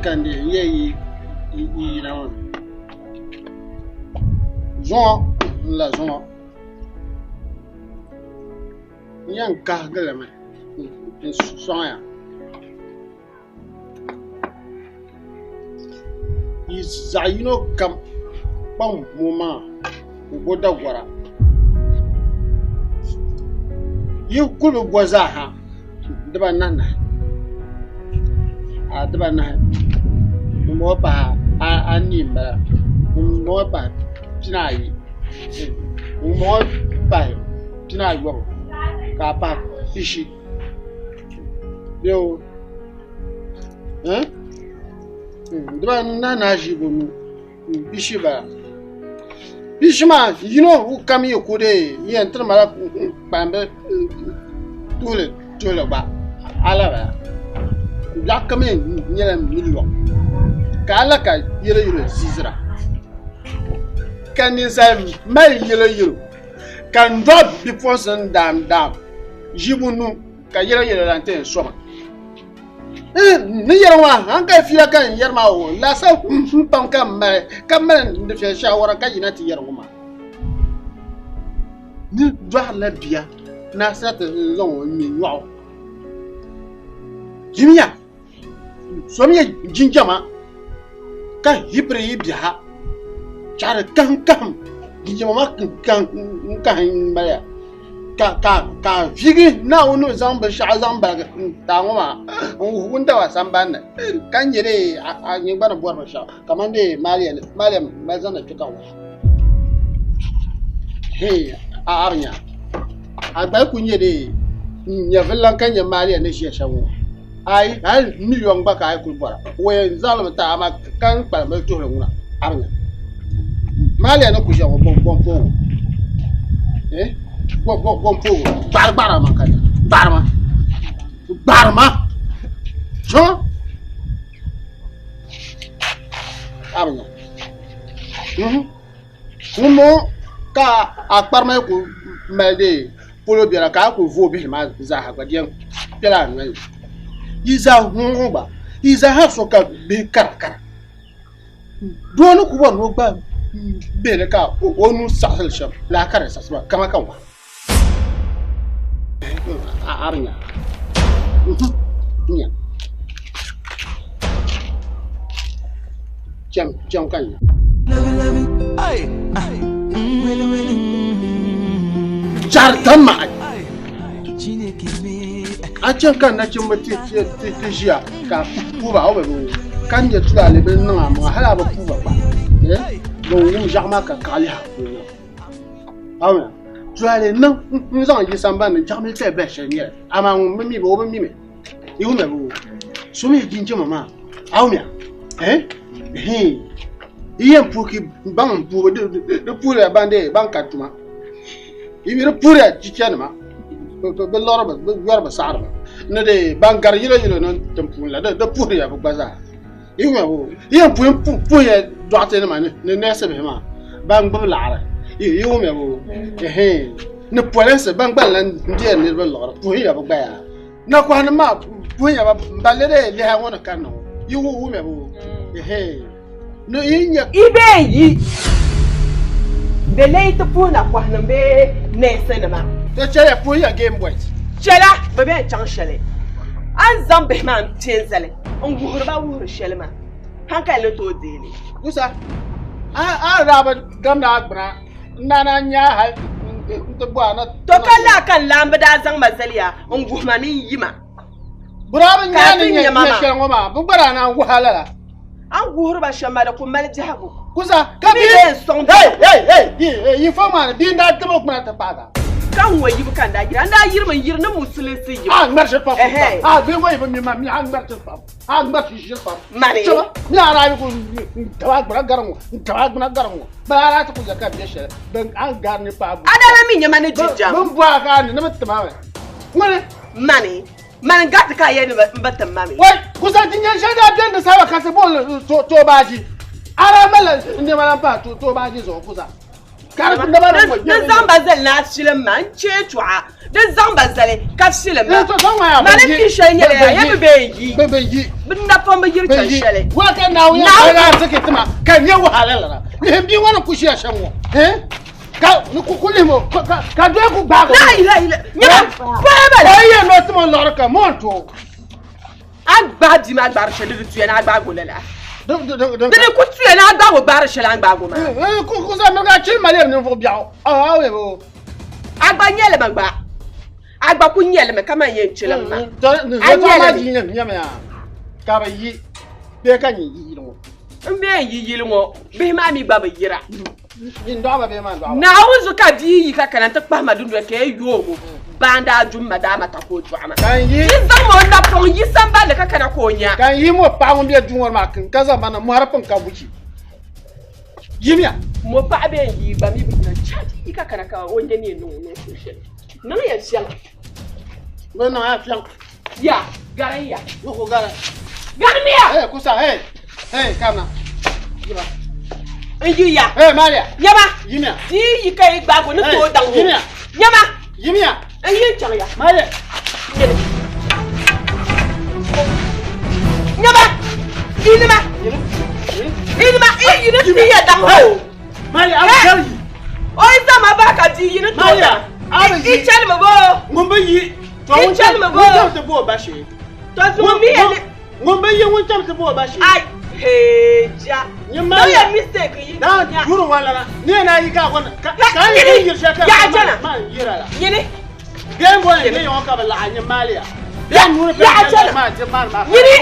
ka n dee n yɛn yi yina ŋɔ ni. Zuŋɔ n la zuŋɔ n yɛn kahigi li mi n sɔŋya. Yi zaɣ yino kam kpaŋ o maŋa n-bo dagɔra. Yi kul bi bo zaaha dibaanahi a dibaanahi ŋumbɔŋɔ pahi anii m-bala ŋumbɔŋɔ pahi pinaayi ŋumbɔŋɔ pahi pinaayɔbu ka a pahi pishi bee dibaanahi nahi ʒiibunu pishi bala pishi maa yino kam yi ku dee yɛn tiri ma la kpalambi tuhili tuhili gba a la bala biɛɣu kam yɛn nyɛla miliyon ka a la ka yɛlo yɛlo zizira ka ninsal mali yɛlo yɛlo ka n dɔɣi bipuɣunsi n daam daam ʒiibunu ka yɛlo yɛlo la n ti yɛn soma N ni yɛri ŋɔ hankali fiila ka n yɛri maa o laasabu pam ka n mali ka mali n di fiɛli shaawara ka yina ti yɛri ŋɔ maa ni dɔɣirila bia ni a sa ti zaŋ o ŋmɛ nyɔɣu yimiya somiya jinjama ka hipiri yi biɛha chaɣari kahim kahim jinjama maa kahim kahim maliya ka ka ka a viigi Naawuni ni zaŋ binshɛɣu zaŋ baligi n-ti a ŋɔ maa n-wuhi n daba sambani ni ka nyɛ dee a nyɛ gba ni bɔri binshɛɣu kamani dee Malia Malia mali zaŋdi kpe ka wahi hee a bi nya a gba yi kuli nyɛ dee nyɛvili lan ka nyɛ Malia ni ʒiya shɛm ŋɔ ayi hali miliyon gba ka a yi kuli bɔra o yɛn zaŋ li mi ti a amaa ka n kpalim bili tuhili ŋuna a bi nya Malia ni kuli ʒiya ŋɔ bɔn poogi bɔn poogi gbaɣari gbaɣari ma ka gbaɣari ma gbaɣari ma so a bi nya ŋun ŋɔ ka a kparima yi ku mali dee polo biɛla ka a ku vooi bihi maa zaaha gba di yɛn kpɛla a nolini yi zaa ŋɔ gba yi zaaha so ka bihi karakara doo ni ku bɔri ni o gba bihi ni ka o nuu saɣasili shɛm laa ka di saɣasi maa kama ka ŋɔ a bi nya nya chɛm chɛm ka nya chɛri tam maɣi a chɛŋ ka nachimbi ti ʒiya ka puuba o bi ka nyɛ tulaale bini niŋ a maŋa hali a bi puuba gba bin wum ʒiɛɣu maa ka kaɣa lihi a puuni na tulaale niŋ n zaŋ yi sambani ni jaɣamili tali bahi shɛli nyɛli amaa ŋun bi mi ba o bi mimi yi wumya bi so mi jinjama maa a wumya yi yɛn puhi baŋ n puhi di puhiriya ban dee ban ka tuma yi mi di puhiriya chichanima bi lɔri bi yɔri bi saɣari ba ni de ban gari yilo yilo ni tin puuni la di puhiriya bi gba zaa yi wumya bi yi yɛn puhi puhiya dɔɣite nima ni nɛɛsi bihi maa ban gbubi laɣari yi wumya bi ni polinsi ban gba lan deeri niriba liɣiri puhiya bi gba yaa nakɔhinim maa puhiya ba ban lee liha ŋɔ ni kanna ŋɔ yi wumya bi ni yi nya yi bee yi bɛ lee ti puhi nakɔhinim bee nɛɛsinima. To chɛliya puhiya Game Boys. Chɛla bɛ bɛn chaŋ shɛli a ni zaŋ bihi maa m-pe n-zali n-wuhiri ba wuhiri shɛli maa hankali ni tooi deei li. Musa, a daa bi damdi a gbuna n-daa naan nya a hal nti bɔh a na. To ka laa ka n laamba daa zaŋ ma zali ya n-wuhi ma ni n yi ma. Bɛ daa bi nya ni nyɛ shɛli ŋɔ maa, bɛ gba daa naan wuhi a lala. A ni wuhiri ba shɛm maa di ku mali biɛhigu. Kusa, ka Bɛ bia yɛn sɔŋ Hey, hey, hey, hey, yi fo maa ni bia n-daa tim o gbuna ti paagi a. Ka n ŋɔ yibu ka n daa yiri a, n daa yirimi n yiri ni musulinsi yibu. A ŋmari shiri pam. Ɛhɛn. A bia ŋɔ yi bi mi ma mi a ŋmari shiri pam. A ŋmari shiri shiri pam. Mani. Chɛba, mi a daa yi ku n tabi a gbuna gari ŋɔ, n tabi a gbuna gari ŋɔ. Bala a daa ti ku ya ka bɛ shɛli din a ni gari ni paai bu. A daa lahi mi nyɛ ma ni jinjam. Bɛ ni bɔhi a ka a ni ni bi tim a mi. Ŋuni? Mani. Mani gati ka a yɛli ni n bi tim ma mi. Wai, kusa jinjam shɛli daa beni di saha kasi booni toobaaji. A daa malila nɛma lan pahi toobaaji zuɣu kusa. Ka di naba ni ŋɔ N zaŋ ba zali ni a filim ma n chee tɔɣa. Di zaŋ ba zali ka filim ma. Mali pii shɛli nyɛla ya, ya bi bɛ yi. Bɛ yi. Bɛ napɔŋ bi yiri chani shɛli. Wa ka Naawuni yɛn kpari ariziki ti ma ka n nya wahala lala. Lihim bia ŋɔ ni ku ʒiya shɛm ŋɔ. Eh? Ka ni ku ku lihim o ka ka doli ku gbaag o. La ilaha illa. Nyama pɔya bala. O yi yɛn ni o tim o liɣiri ka mo n-ti o. A gbaai bia maa gbaari shɛli di di tuya ni a gbaag o lala. Di di ku tuya ni a gbaag o gbaari shɛli a ni gbaag o maa. Ku zaŋ miri ka a chili ma lɛbi ninvuɣ biɛɣu. A gba nyɛli mi gba. A gba ku nyɛli mi ka man yɛn chilim ma. A nyɛli mi. Ka bi yi bee ka nyin yi yili ŋɔ. N bee n yi yili ŋɔ bihi maa mi gba bi yira. Nyin dɔɣi ba bee man dɔɣi ba. Naawuni zuɣu ka bia yi ka kana nti kpahi ma dundoli ka yi yoog o baa n-daa dum ma daa ma ta ka o dɔɣi ma. Ka n yi. Yi zaŋ ma o napɔŋ yi sambani ni ka kana ka o nya. Ka n yi mo paɣa ŋun be duu ŋɔ ni maa kin ka zaŋ ma na mɔri pun ka buchi. Yimiya. Mo paɣa bee n yi gba mi bi yina chahi yi ka kana ka o nya ni yɛn niŋ o niŋ suhu shɛli. Niŋ ya fiɛŋ. Bɛ niŋ ya fiɛŋ. Ya, garin ya. Ni ku gari. Garimiya! Hey, kusa, hey. Hey, kamna. Yiba. N yi ya. Hey, Maria. Nyama. Yimiya. Di yi ka yi gbaagu ni tooi daŋ o. Yimiya. Nyama. Yimiya. N yi n chaŋ ya. Maria. Nyini. Nyama. Inima. Inima. I yi ni ti ya daŋ o. Maria, a bi yi. O yi zaŋ ma ba ka di yi ni tooi daŋ. A bi yi. I chanimi bo. Ŋun bi yi. I chanimi bo. Ŋun chaŋ ti bo o ba shee. To zuŋɔ mi ya ni. Ŋun bi yi ŋun chaŋ ti bo o ba shee. Ai hee ja. Nyɛ Maria. Niŋ ya mistake yi. Daa duri wa lala. Ni ya na yi ka gɔna. Ka ka yi yiri shɛli ka. Ya jana. Ma yira la. Nyini. Bɛn bɔ ni ne yɔŋɔ ka bi laɣim nyɛ Maria. Ya jana. Ma ti ma ma. Nyini.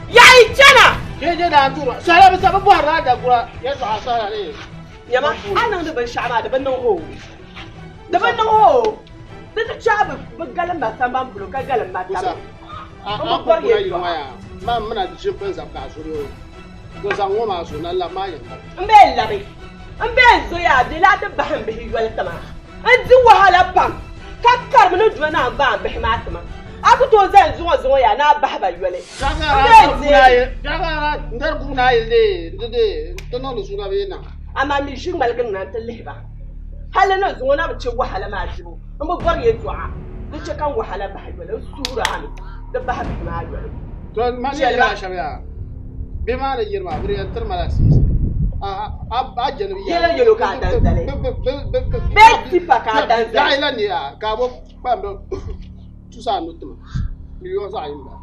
Ya yi jana. Ke je daa duri. Sala bi sa bi bɔhiri la dagura. Ya zuɣu sala ni. Nyama a niŋdi binshɛɣu maa di bi niŋ o. Di bi niŋ o. Di ti chaai bi galim ba samban polo ka galim ba taba. A bi bɔri yɛltɔɣa. Ma mina di ʒini pini zabi ka a zuri o. To zaŋ ŋɔ maa zo na labi maa yɛn labi. N bee labi. N bee n zoya a bela a ti bahi n bihi yoli tima. N di wahala pam ka karimi ni duma naan bahi n bihi maa tima. A ku tooi zani zuŋɔ zuŋɔ yaa ni a bahi ba yoli. N bee n deei. Amaa mi ʒi ŋmaligi na nti lihi ba. Hali ni zuŋɔ na bi chɛ wahala maa dibu, n bi bɔri yɛltɔɣa di chɛ ka n wahala bahi yoli, n suhiri a mi di bahi bihi maa yoli. To ma ni yɛli shɛm yaa, bihi maa ni yiri maa, bɛ di yɛn tiri ma la siisi. A jɛni bi Yɛlo yɛlo ka a dan zali. Bee tipa ka a dan zali. Yaɣi la ni yaa, ka a bo kpambi tusa anu tima, miliyon zaɣ yini bala.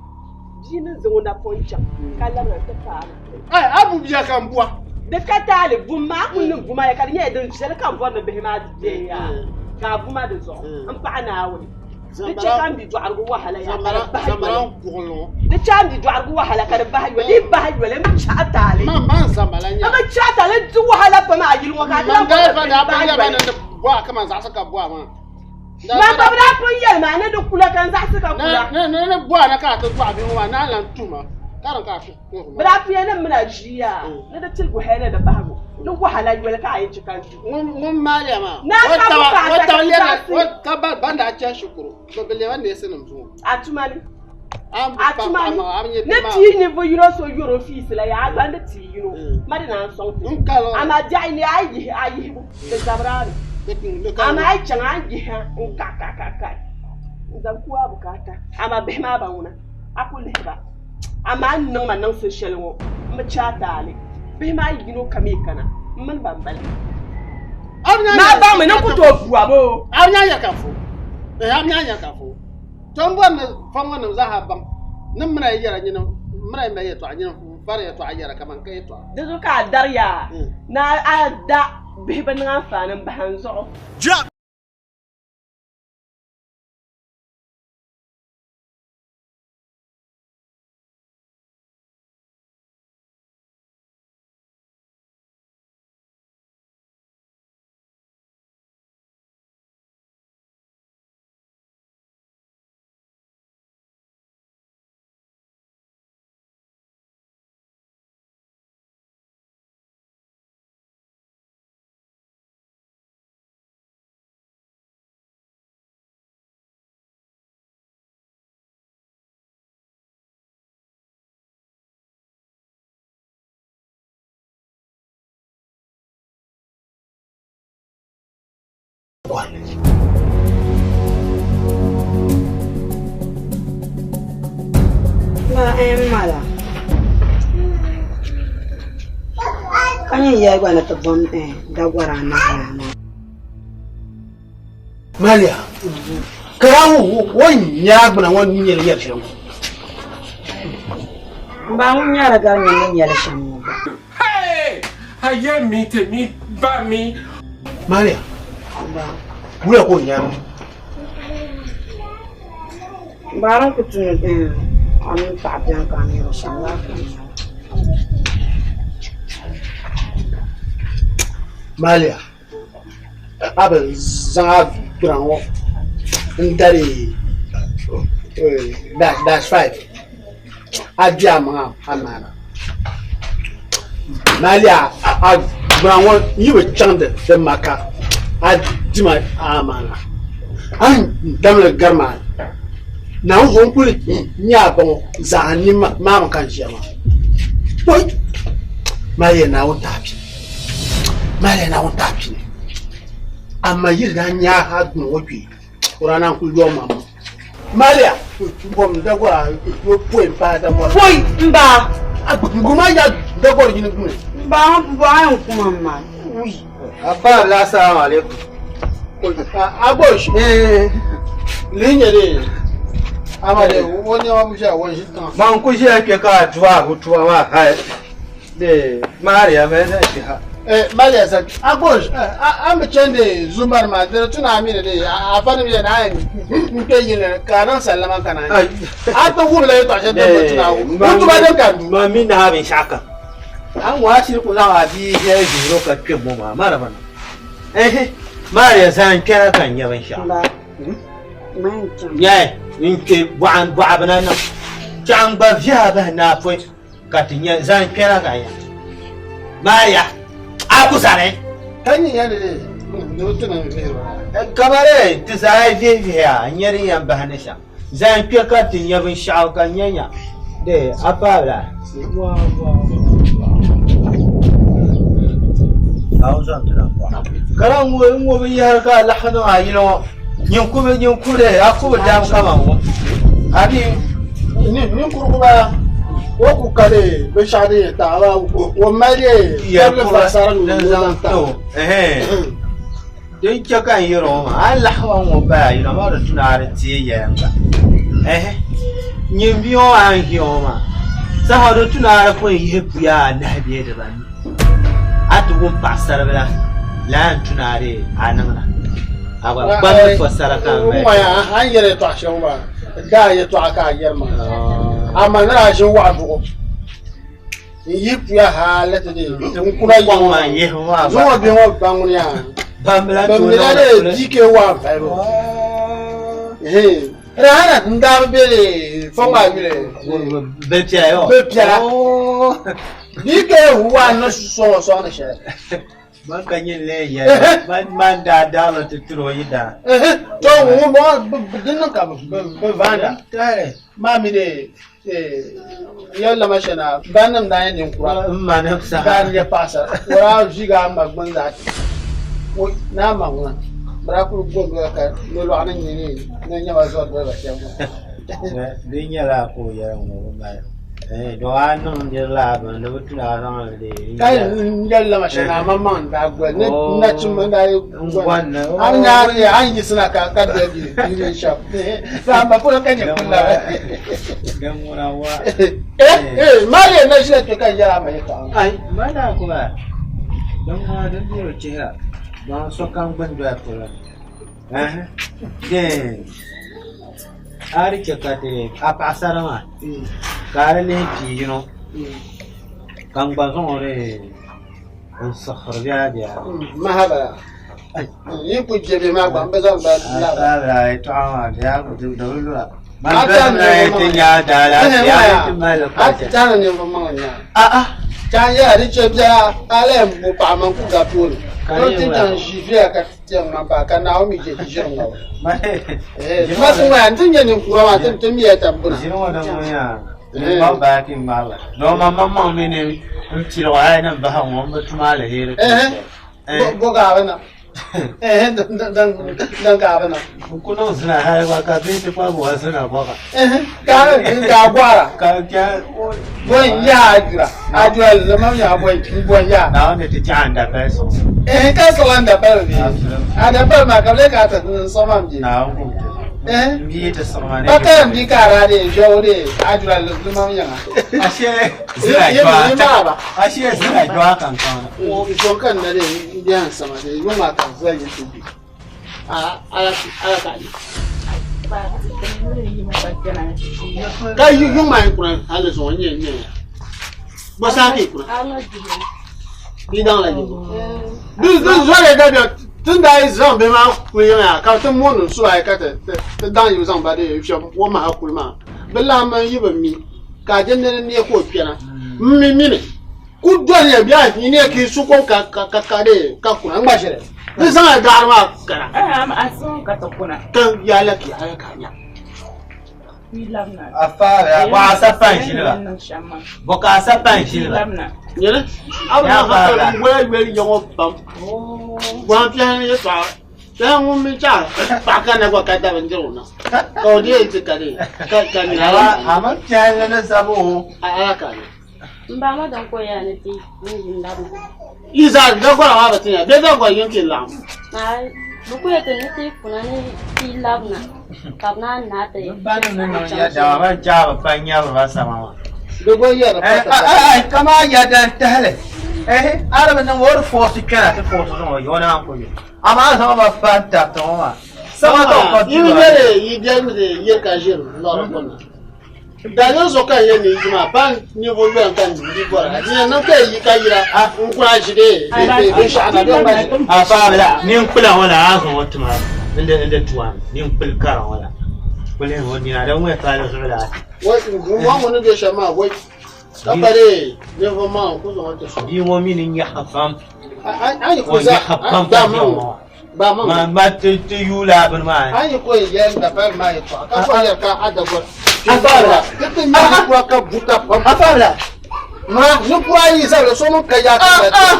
Bia ni zaŋ o napɔŋ chaŋ ka labina nti paai li. Ai, a bu bia ka m bua. Di ka taali, bum maa kul ni bu ma ya ka di nyɛla din viɛli ka m bɔri ni bihi maa di bɛ ya ka a bu ma di zuɣu. M paɣa Naawuni, di chɛ ka m bidɔɣirigu wahala ya ka di bahi yoli. Di chɛ a m bidɔɣirigu wahala ka di bahi yoli. Di yi bahi yoli, m bi chɛ a taali. M bi chɛ a taali, n di wahala pam a yili ŋɔ ka a ti lahi bɔri ni di bahi yoli. Man ba bi daa pun yɛli ma ni di kula ka n zaɣisi ka kula. Bɛ daa pun yɛli ni m mini a ʒiya ni di tiligu hali ni di bahigu ni wahala yoli ka a yɛn chɛ ka n di. Naa ka bukaata ka n zaɣisi. A tuma ni. A tuma ni. Ni ti ninvuɣ yino so yɔr o fiisi la yaa, a gba ni ti yino. Ma di naan sɔŋ ti. Amaa biɛɣu ni a yi yihi a yihibu, di zabiri a ni. Amaa a yi chaŋ a ni yihi ha n-kaɣikaɣikaɣi n-zaŋ ku a bukaata. Amaa bihi maa ba ŋuna, a ku lihi ba. Amaa a ni niŋ ma niŋsim shɛli ŋɔ, m bi chɛ a taali. Bihi maa yino ka mi kana, m mini ba m-bala. Maa baŋmi ni n ku tooi bu a boo? To n bɔri ni fɔŋ ŋɔ nim zaaha baŋ ni m mini a yi yɛra nyini m mini a yi mali yɛtɔɣa nyini m fari yɛtɔɣa yɛra kaman ka yɛtɔɣa. Di zuɣu ka a dariya ni a da bihi bi niŋ anfaani m-bahi n zuɣu. Drop. nyɛ yɛli gba ni ti bom dagɔra anahi maa maa. Malia, kara o nyaa gbuna ŋɔ ni nyɛli yɛri shɛm ŋɔ. M ba ŋun nyari gari nyini ni nyɛli shɛm ŋɔ gba. Hey! Ayé mi tèmi bá mi. Malia, M ba. wula ka o nyari ŋɔ? M ba a ni ku tu ni a mini paɣa beni ka a nyari shɛm lala ka n nyari. Malia, a bi zaŋ a gbuna ŋɔ n-dali dash 5 a di a maŋa amaana. Malia a gbuna ŋɔ yi bi chaŋ di maka a dima amaana. A ni damli gari maa Naawuni zuɣu n-kuli nya a ba ŋɔ zaa ni maami ka n ʒiya maa. Oi! Malia Naawuni tahi pini. Malia Naawuni tahi pini. Amaa yi di daa nya a gbuna ŋɔ kpee, o daa naan kuli yɔŋ ma maa. Malia, bom dagora yo poi m-pahi dagora. Poi m-ba. A guma ya dagora yini gbuni. M-ba ŋɔ bɔɣa yɛn kuma m ma. Ui. Abba Abla assalamu alaikum. Agosh, lihi nyɛ de ama de o nɛma bi ʒiya o ʒi tiŋa. Man ku ʒiya kpɛ ka a tuba a bi tuba maa hali de Maria mali zaŋ kpɛ ha. Maria sa Agosh a mi chandi zumbani maa di tuna a mi ni de afa nim yɛn a n kpɛ yili ni ka a niŋ sallama ka na a ti wumla yɛltɔɣa shɛli din bi tuna o tuba din ka duu. Man mi nahi binshɛɣu kam. A ŋɔ a shiri ku zaŋ a bia shɛli ʒiɛri o ka kpɛ ŋɔ maa mara ba na. Ehe, Maria zan kpɛra ka n nya binshɛɣu. Nyai n kpɛ bɔɣa bina niŋ. Chaŋ gba viɛha bahi naapɔi ka ti nya zan kpɛra ka n nya. Maria, a ku zani. Ka nyɛ ya ni ni o ti niŋ vihiri ba. Kamari ti zaa vihi vihiya n nya din yɛn bahi ni shɛm. Zan kpɛ ka ti nya binshɛɣu ka nya nya de a paabila. Kara ŋɔ ŋɔ bi yɛhiri ka alaha niŋ a yili ŋɔ nyin ku bi nyin ku de a ku bi dam kaman ŋɔ a mi Ninkurigu ba o ku ka de binshɛɣu din yɛn taɣi ba o mali tabili fasara ni o zaŋ taɣi. Din chɛ ka n yɛri ŋɔ maa, a ni lahi wa ŋ-ŋɔ paya yino amaa di tu ni a di teei yɛliŋga. Ɛhɛ, nyin bia ŋɔ a ni ʒiya ŋɔ maa, saha di tu ni a di pun yihi puya anahi bee dibanu, a ti wum paɣisaribila la n-tu ni a di a niŋda. A gba gbamdi fɔsara ka m mali. Ŋ-ŋɔya, a ni yɛri yɛtɔɣ shɛli ŋɔ maa, daa yɛtɔɣa ka a yɛri maa, amaa ni daa ʒini waɣa duɣu. N yi puya hali ti di n kuna yi ŋɔ maa zuŋɔ bihi ŋɔ ba ŋuni yaa bɛ mila de DK one valibu Rihanna n daa bi be fɔŋ maa yuli bɛ piɛla yo bɛ piɛla DK one ni sɔŋɔ sɔŋ ni shɛli Man ka nyin lee yɛli man man daa daɣili ti tiri o yi daa. To ŋun bɔŋɔ din niŋ ka bɛ vaanda maa mi de yɛli lama shɛna bannim daa nyɛ ninkura daa nyɛ paɣasara o daa ʒiga a ma gbuni zaa ni a ma ŋuna bɛ daa kuli gɔbi ka nolɔɣu ni nyini ni nyɛma zɔri doli ba shɛm Di nyɛla ka o yɛli ŋɔ bi mali don a niŋ niri laa bini di bi tu ni a zaŋ li deei. Ka n yɛli lama shɛli a maŋmaŋ n daa goli ni nachimba n daa goli a ni nyaari a ni yiɣisina ka ka doli bɛ shɛm saamba polo ka nyɛ kuli la Din ŋuna wa. Eh eh mali na ʒila kpɛ ka yɛli a ma yɛltɔɣa. Ai mana kuma din ŋuna din diri chihira don sokam gbuni doya polo. A di chɛ ka ti a paɣasara maa ka a di lihi bia yino ka n gba zaŋ o n siɣisiri biɛla biɛla mahaba yi ku je bihi maa gba n bi zaŋ ba labira yɛltɔɣa maa di yaa di bi lura man bɛri ti nya daalaafee a yi ti mali a ti tani ninvuɣu maŋ nya a'a ka n yɛra di chɛ biɛla a lahi bo paɣa man ku ga tooni ka ti chaŋ ʒi viɛla ka Tiɛŋ ŋa paa ka Naomi je ti ʒiri ŋɔ. Ma ti ŋɔya n ti nyɛ ninkura maa ti ti miya tab gbuna. Ʒiri ŋɔ din ŋɔ yaa n gbabi baa ti ŋmarila. Doo ma maŋ maŋ mi ni n pili ŋɔ hali ni n bahi ŋɔ n bi tum aliheri. Bo gaaba na. Eh dan ka a bi niŋ. N ku niŋ zina hali gba ka bihi ti kpabi wa zina bɔga. Ka ka gɔra. Ka kɛ Bɔn yaa ajura. Ajura limam yaa bɔn bɔn yaa. Naawuni ti chaɣa n dapali sɔŋ. Eh ka sɔŋ n dapali bi. A dapali maa ka bi lee ka ti n sɔŋ bi. Naawuni kum ti. Eh. N bia ti sɔŋ ma Ba ka n bi ka ara de ʒɛo de ajura limam yaŋa. Ashe zina Ye jɔa. ma ba. Ashe zina jɔa kankaŋ. Zɔn ka na de n biɛhi sama de yuŋ maa ka zali yi ti bi. A ala ala ka di. Ka yuŋ maa yi kuna hali zuŋɔ nyɛ nyɛ ya. Bɔ saa ka yi kuna. Bi daŋ la yibu. Di di zɔri da bɛ tin daa yi zaŋ bihi maa kuli yiŋ yaa ka ti mooni su ayi ka ti ti daŋ yibu zaŋ ba di shɛba o maha kuli maa. Bi lahi mi yi bi mi ka a je nini neei ka o kpɛna. M mi mini ku doli ya bɛ a ne ka yi su kom ka ka ka ka de ka kuna n gba ʒiri. Di zaŋ ya daɣari maa kana. A sɔŋ ka ti kuna. Ka yaa la ki ala ka nya. A faara bɔ a sa pan ʒili ba. Bɔ ka a sa pan ʒili ba. Nyɛli a bi niŋ ha wala yoli yaŋɔ pam. Gɔn piɛhi yɛltɔɣa piɛhi ŋun mi chaɣa paɣa kanna gba ka dabi n-diri o na ka o deei ti ka de ka ka nina A ma piɛlli ni zabi o. a ala ka nya. N ba ma dan ko ya ni ti n yi labi. Yi zaa dagɔra maa bi ti nya bee dagɔri yin ti laɣim. Ai bi ku yɛti ni ti kuna ni ti labina ka bi naan naai ti. Ba nim ni niŋ ya dama ban chaai bi pa nyabiri ba sama maa. Di gba yɛri Eh, pata ai, kama ya dan tahali. Eh, ara bi niŋ o di fɔɔsi kpɛna ti fɔɔsi zaŋ o yɔ naan ku yo. Amaa zaŋ ba pa n tabiti ŋɔ maa. Sama ka o ka Yi bi nyɛri yi biɛri mi de yiri ka ʒiri lɔri kuna. Daliri zuɣu ka n yɛn ni yi maa pa ninvuɣu yɔli ka n di bɔra. Di yɛn niŋ ka yi ka yira n kuna ʒi de binshɛɣu na bee n gba ʒi. A faabila ninkpula ŋɔ la a zaŋ o tima n di tuwa ninkpuli kara ŋɔ la. Kuli o nina din ŋɔ pali zuɣu la. Wai ŋɔ ŋuni bɛ shɛm maa wai ka pa de ninvuɣu maŋ ku zaŋ o ti sɔŋ. Bia ŋɔ mi ni nyaɣa pam. A yi O ku za nyaɣa pam ba ka maŋ ŋɔ. ba maŋ. Ma ma ti ti yuula bini maa. An yi ko yɛn dapali maa yɛltɔɣa ka fɔ yɛri ka a dagɔri. A faabila. Ti ti nyɛ kura ka buta pam. A faabila. Ma ni kura yi zabili so min ka yaa ka Ah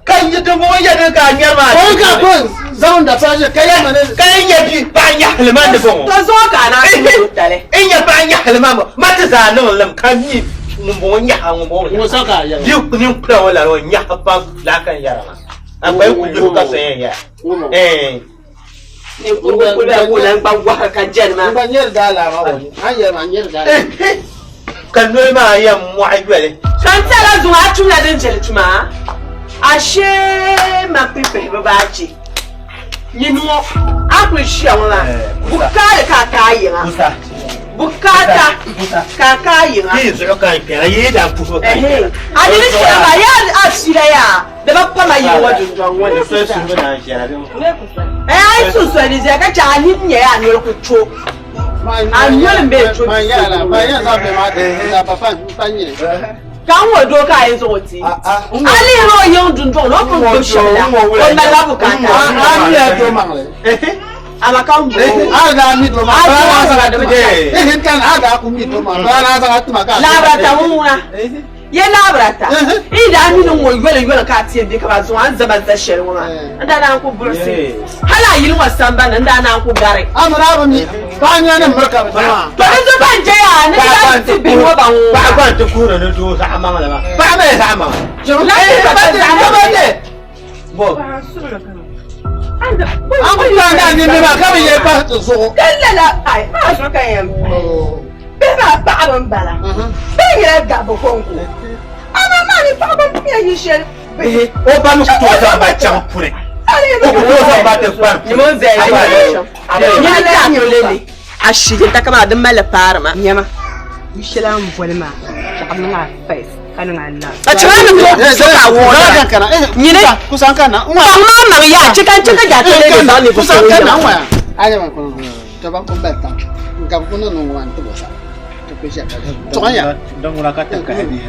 ka yi ti bɔŋɔ yɛ din ka a nyɛri maa. Ko ka ko zaŋ dapali ʒi ka yɛ ma ni. Ka yi nyɛ bi paɣa nyaɣali ma ni bɔŋɔ. To zuɣu ka a naan ti tali. N nyɛ paɣa nyaɣali ma ma ti zaa niŋ lim ka mi ŋun bɔŋɔ nyaɣa ŋun bɔŋɔ Ŋun sa ka a yɛri. Bi ninkpula ŋɔ la ŋɔ nyaɣa pam laa ka n yɛra maa. A gba yi ku lihi ka so yɛn yɛra. Eh. Ninkurugu kuli bɛ ka o lan gba wɔhiri ka jɛni maa. N gba nyɛri daa laa maa wɔ an yɛri maa n nyɛri daa laa. Ka noli maa yɛn mɔɣi yoli. Ka n tɛla zuŋɔ a tumla din jɛli tuma ashee ma pipihi bi baa che. Nyini ŋɔ a kuli ʒiya ŋɔ maa bukaali ka a kaai yiŋa. Kusa. Bukaata ka a kaai yiŋa. Yi zuɣu ka n kpɛra yi daa puhi ka n kpɛra. A nini shɛli maa yaa a fiila yaa di bi pama yili ŋɔ dundɔŋ ŋɔ ni. Soli suhu na n ʒɛla din. Eh, a yi sunsoli di ʒɛya ka chɛ a nini nyɛ a noli ku cho. A noli n bɛ cho. Ma yɛra la ma yɛn zaŋ bɛ maa ti da pa pa nyini. Ka n ŋɔ doo ka a yɛn zaŋ o ti. A lihiri o yiŋ dundɔŋ ni o pun gbubi shɛli la o malila bukaata. A mi ya doo maŋli. Ama ka n bɔ. A daa mi doo maŋli. A daa zaŋ a dimi Eh n tan a daa ku mi doo maŋli. A daa zaŋ a tima ka. Laabira ta ŋun ŋuna. Ye laabira ta. I daa mi ni ŋɔ yoli yoli ka a ti yɛn be ka ba zuŋ a ni zaba za shɛli ŋɔ maa. N daa naan ku buɣisi. Hali a yili ŋɔ sambani n daa naan ku gari. A mi daa bi mi paɣa nya ni miri ka bi maa. To di zuɣu ban jɛya ni ti daa ti bihi ŋɔ ba ŋun. Paɣa gba n ti kuhiri ni doo zaɣa maŋli maa. Paɣa mi zaɣa maŋli. La Bɔ. An ku taa na ni mi maa ka bi yɛ pahi ti zuɣu. Ka lala ai maa zuɣu ka yɛn bihi maa paɣaba n bala. Bihi nyɛla dabba kɔŋko. Amaa maa ni paɣaba n nyɛ yi shɛli. Bihi o ba mi ku tooi zaŋ ba chaŋ puni. O ku tooi zaŋ ba ti kpari puni. Nyini zaya nyini daa tolele. A shije ta kama din mali paari ma. Nyama, yu shɛli a ni boli maa, chaɣ niŋ a first ka niŋ a last. A chɛma ni to so ka wɔɔra. Nyini Kusan ka na. kpaŋ maa maŋ yaa chɛ ka n chɛ ka daa tolele zaŋ ninvuɣu Kusan so ka na yiŋa. n waya. A yɛ ma kɔnɔ to ba ko bɛ ta nka ko ne ninnu wa n ti bɔ sa. Tɔgɔnya.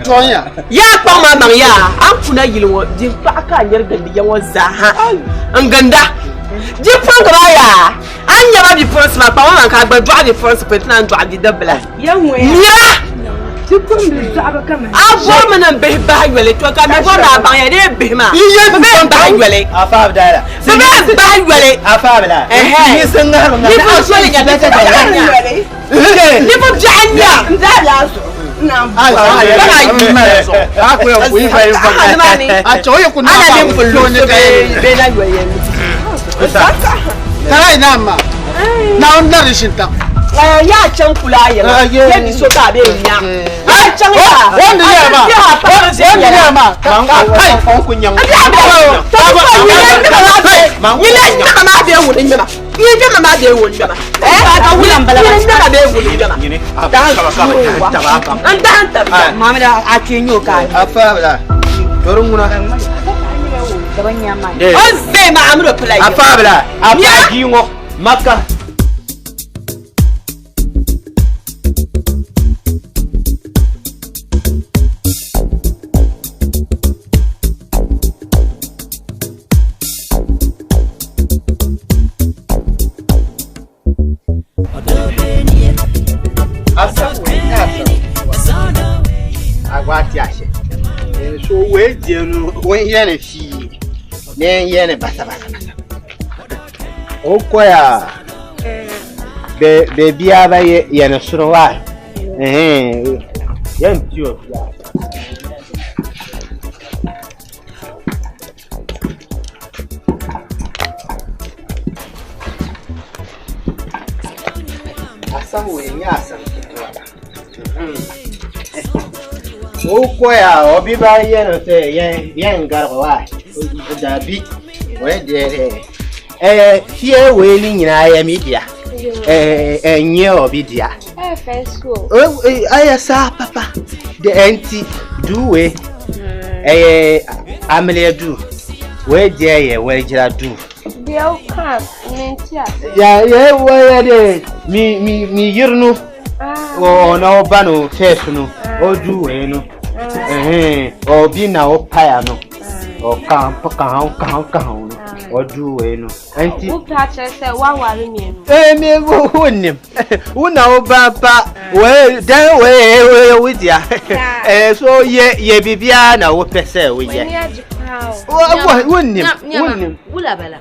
Tɔgɔnya. Yaa kpaŋ maa maŋ yaa an kuna yili ŋɔ din kpaɣa ka a nyɛri gindi ya ŋɔ zaa ha n ginda di pɔŋ maa yaa an nyɛba bipuɣinsi maa kpaŋ maa maŋ ka a gba dɔɣi bipuɣinsi pɔi ti naan dɔɣi bidibila Ya ŋɔya. mira Ti pun bi dɔɣiba kaman. A bɔri mi ni n bihi bahi yoli, to ka mi bɔri ni a baŋ ya di yi bihi maa. Bɛ bee bahi yoli. Bɛ bee bahi yoli. Ɛhɛ. Ninvuɣ yoli nya ninvuɣ biɛɣu n-nya. Ninvuɣ biɛɣu n-nya. N daa bi a zuɣu. N naan bɔri. Ana ninvuɣ lunsi bee na yoli yɛn Yaa chaŋ kuli a yiŋa, bɛ bi so ka a bee nya. Yaa chaŋ yaa, a paɣa viɛnyɛla. Nyina ŋmɛma maa bee ŋuni ŋmɛma? Nyina ŋmɛma maa bee ŋuni ŋmɛma? Ka wula m-bala maa? Nyina ŋmɛma bee ŋuni ŋmɛma? N dahin tabi ya. Mohammed a kpee nyɛ o ka a O zee maa a mini o pala yiŋa. Maka. Agba ti ase. So we jenu we yene fi. Ne yene basa basa basa. O koya. Be be bia ba ye yene soro wa. Eh. Yen tio bia. Asam we nya asam ketewa. O koya obi ba yene se yen yen gargo wa. Da bi we de eh fie we ni nyina ye mi dia. Eh eh nye obi dia. Eh, first school. Eh aya sa papa. De enti do we. Eh amele du. We je ye we jira du. Deɛ woka mente ase. Ya ye we ye de mi mi mi yirnu. O na o ba no first no. O du we no. Eh obi na o paya no. O kan kan kan kan no. O du we no. Enti Wopɛ akyerɛ sɛ woaware mmienu. Eh mi wo nim. Wo na wo ba ba we dan we we we dia. Eh so ye ye bibia na wo pɛ sɛ wo ye. W'ani agye paa o. Wo wo nim. Wo nim. Wula bala.